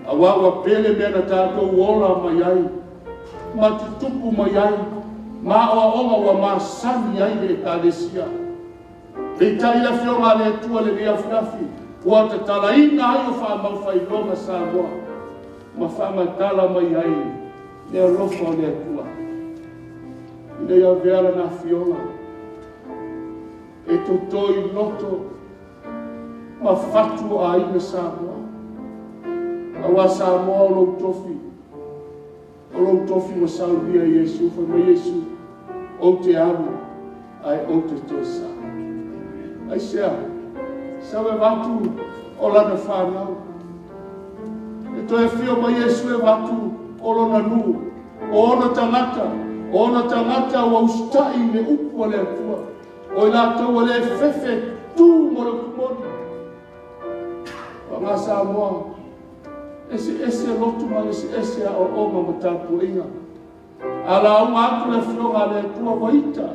Auā ua pele mea na tatou ola mai ai ma tutupu mai ai ma aoaoga ua masani ai le Ekalesia. Peitai le Afioga a le Atua i lenei afiafi, ua tatalaina ai o faamaufailoga Samoa ma faamatala mai ai le alofa o le Atua ina ia avea Lana Afioga e totoi loto ma fatu o aiga Samoa. Aua Samoa o lou tofi, o lou tofi ua saunia e Iesu, fai mai Iesu, ou te alu ae ou te toe sau. Aisea? Sau e avatu o lana fanau. E toe afio mai Iesu e avatu o lona nuu, o ona tagata, o ona tagata ua usitai i le upu a le Atua. O i latou ua le fefe e tu mo le upu moni. Paga Samoa, eseese lotu ma eseese aoaoga ma tapuaiga. A lauga atu le Afioga a le Atua ua ita,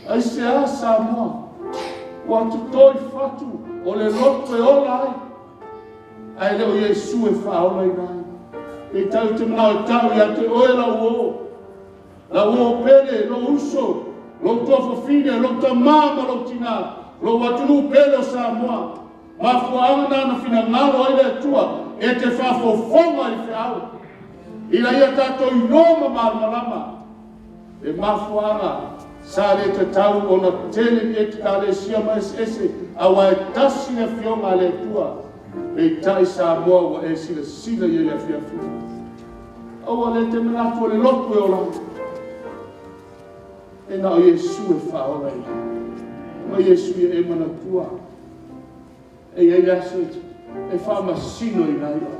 aisea Samoa, ua toto i fatu o le lotu e ola ai, ae le o Iesu e faaolaina ai. Peitai ou te manao e tau ia te oe lau uo, Lau uo pele, lou uso, lou tuafafine, lou tamā ma lou tinā, lou atunuu pele o Samoa. Mafuaaga na na finagalo ai le Atua e te faafofoga i le feau, ina ia tatou iloa ma malamalama le mafuaaga sa le tatau ona tele ni Ekalesia ma eseese, aua e tasi le Afioga a le Atua. Peitai Samoa ua e silasila i ai i le afiafi. Aua le te manatu o le lotu e ola ai. E na o Iesu e faaola ai. Ma Iesu ia e manatua. E i ai le aso e faamasinoina ai oe.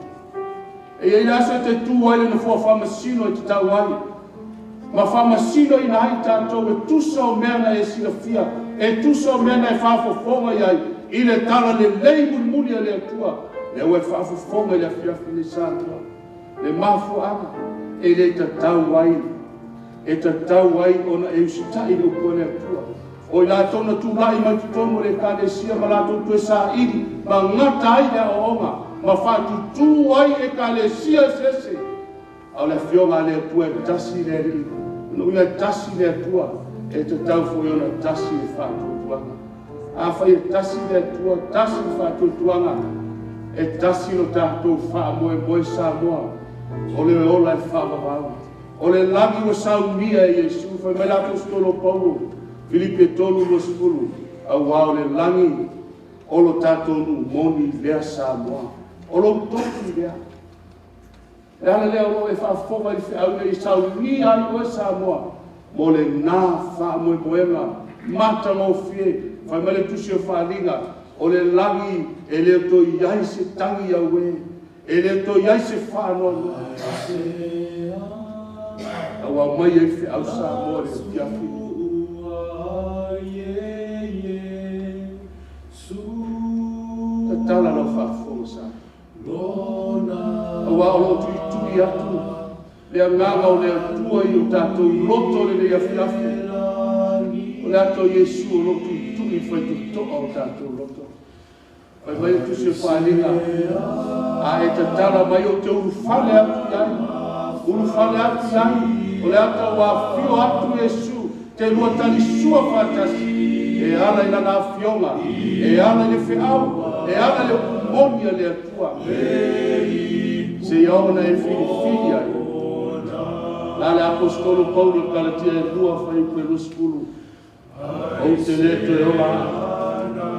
E i ai le aso e te tu ai le nofoa faamasino e te tau ai. Ma faamasinoina ai tatou e tusa o mea na e silafia, e tusa o mea na e faafofoga i ai i le tala lelei mulimuli a le Atua. Lea ua e faafofoga i le afiafi nei Samoa. Le mafuaaga e le tatau ai, e tatau ai ona e usitai i le upu a le Atua. O i latou na tulai mai totonu o le Ekalesia ma latou toe saili ma gata ai le aoaoga ma faatutū ai Ekalesia eseese, a o le Afioga a le Atua e tasi le Alii, lona uiga e tasi le Atua, e tatau foi ona tasi le faatuatuaga. Afai e tasi le Atua, tasi le faatuatuaga, e tasi lo tatou faamoemoe Samoa, o le ola e faavavau. O le lagi ua saunia e Iesu, fai mai le Aposetolo o Paulo, Filipi e 3:20, auā o le lagi o lo tatou nuu moni lea Samoa. O lou tofi lea. Le ala lea o lo o e faafofoga i le feau ina ia saunia ai oe Samoa mo lena faamoemoega matagofie. Fai mai le Tusi o Faaaliga, o le lagi e le o toe i ai se tagi auē, e le o toe i ai se faanoanoa. Tau aumai ai le feau Samoa i le afiafi. Tatala lau faafofoga Samoa. Aua o lo o tuitui atu le agaga o le Atua i o tatou loto i lenei afiafi. O le ata o Iesu o lo o tuitui i le faitotoa o tatou loto. Fai mai le Tusi o Faaaliga, A e tatala mai ou te ulufale atu i ai, ulufale atu i ai, o le ata ua afio atu Iesu te lua talisua faatasi, e ala i Lana Afioga, e ala i le feau, e ala i le upu moni a le Atua, seia oo ina e filifili ai. Na le Aposetolo Paulo i le Kalatia e 2 fuaiupu e 20, Ou te le toe ola au.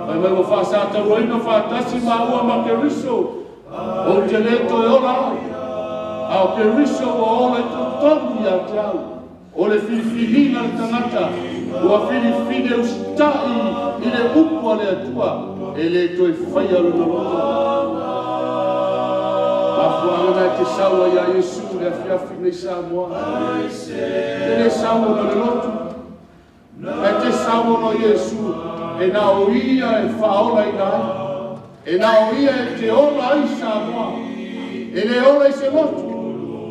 Fai mai ua faasatauaina faatasi maua ma Keriso. Ou te le toe ola au, a o Keriso ua ola i totonu ia te au. O le filifiliga a le tagata ua filifili e usitai i le upu a le Atua, e le toe faia lona loto. Mafuaaga na e te sau ai ia Iesu i le afiafi nei Samoa. E te le sau ona o le lotu, ae te sau ona o Iesu, e na o Ia e faaolaina ai. E na o Ia e te ola ai Samoa. E le ola i se lotu,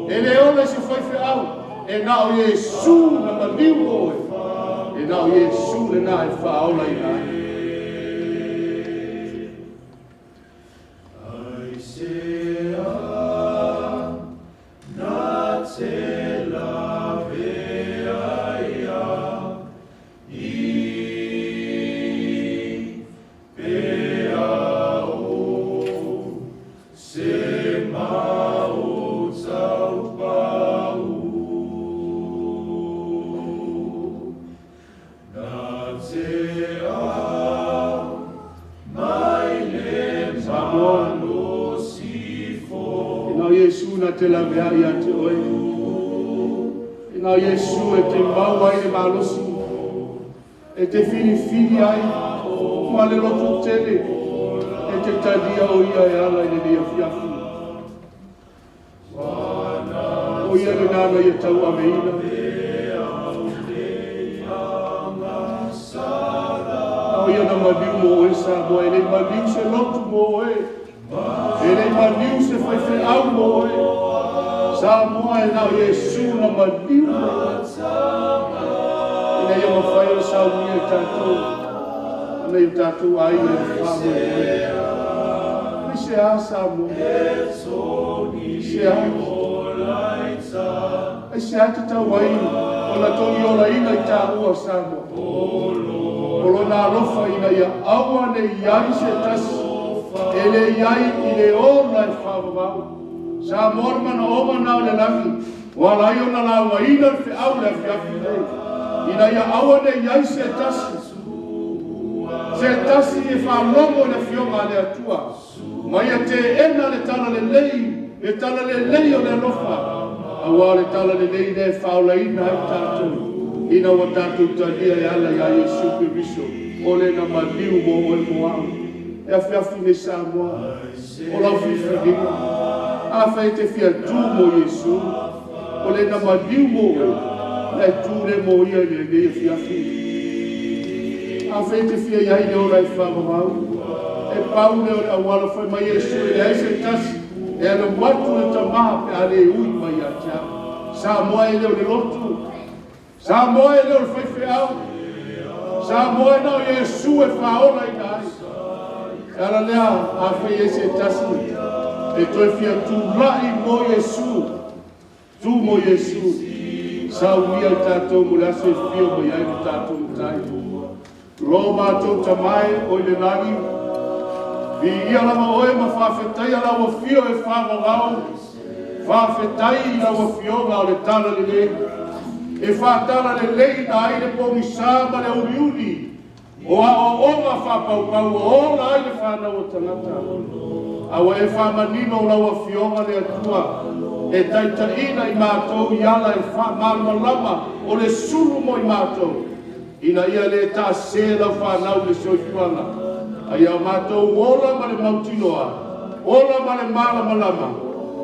e le ola i se faifeau, e na o Iesu na maliu oe. E na o Iesu lena e faaolaina ai. Samoa, ina o Iesu na te laveai ia te oe, ina o Iesu e te maua ai le malosi, e te filifili ai ma le lototele, e te talia o ia e ala i lenei afiafi. O ia lena na ia tauaveina. A o ia na maliu mo oe Samoa, e le i maliu se lotu mo oe, e le i maliu se faifeau mo oe. Samoa e na o Iesu na maliu mo oe. Ina ia mafai ona saunia e tatou, ma nai o tatou aiga i le faamoemoe. Aisea Samoa? Aisea? Aisea te tau ai ona togiolaina i taua Samoa? O lona alofa ina ia aua ne i ai se tasi e le i ai i le ola e faavavau. Samoa le manaoga na o le lagi, ua ala ai ona laugaina le feau le afiafi nei, ina ia aua ne i ai se tasi, se tasi e faalogo i le Afioga a le Atua, ma ia teena le talalelei, le talalelei o le alofa, aua o le talalelei lea e faaolaina ai tatou, ina ua tatou talia e ala ia Iesu Keriso, o le na maliu mo oe mo au. E afiafi nei Samoa, o lau filifiliga, afai e te fia tu mo Iesu, o le na maliu mo oe, na e tu lea mo ia i lenei afiafi. Afai e te fia i ai le ola e faavavau, e pau lea o le auala fai mai Iesu e leai se tasi, e alu atu le tamā pe a le ui mai ia te au. Samoa e le o le lotu, Samoa e le o le faifeau, Samoa e na o Iesu e faaolaina ai. E ala lea afai e se tasi, e toe fia tulai mo Iesu, tu mo Iesu, saunia i tatou mo le aso e fio mai ai le tatou matai. Lo matou tamae o i le lagi, viia lava oe ma faafetaia lau afio e faavavau, faafetai i lau afioga o le talalelei, e faatalalelei ai le pogisa ma le uliuli, o aoaoga faapaupau ua ola ai le fanau o tagata. A ua e faamanino o lau afioga le Atua, e taitaiina i matou i ala e faamalamalama o le sulu mo i matou, ina ia le taase lau fanau i le soifuaga, a ia matou ola ma le mautinoa, ola ma le malamalama,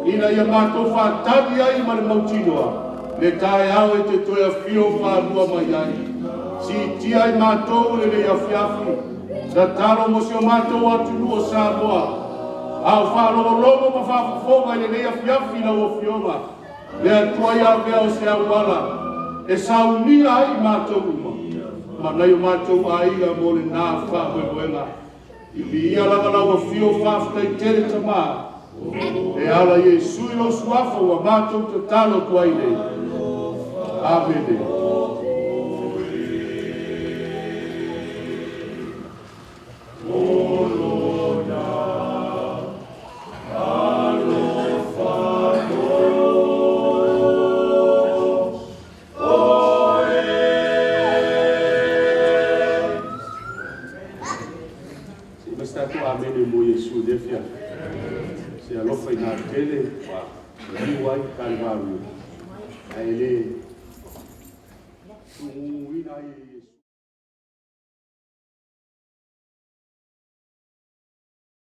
ina ia matou faatali ai ma le mautinoa, le taeao e te toe afio faalua mai ai. Siitia ai matou i lenei afiafi, tatalo mo si o matou atunuu o Samoa, a o faalogologo ma faafofoga i lenei afiafi lau afioga, le Atua ia avea o se auala e saunia ai i matou uma, ma nai o matou aiga mo lena faamoemoega. I viia lava lau afio faafetai tele tamā, e ala Iesu i lou suafa ua matou tatalo atu ai nei. Amene. Se i fai se tatou amene mo Iesu i lea afiafi. Se alofa i nā tele ua maliu ai Kalivario. Ae le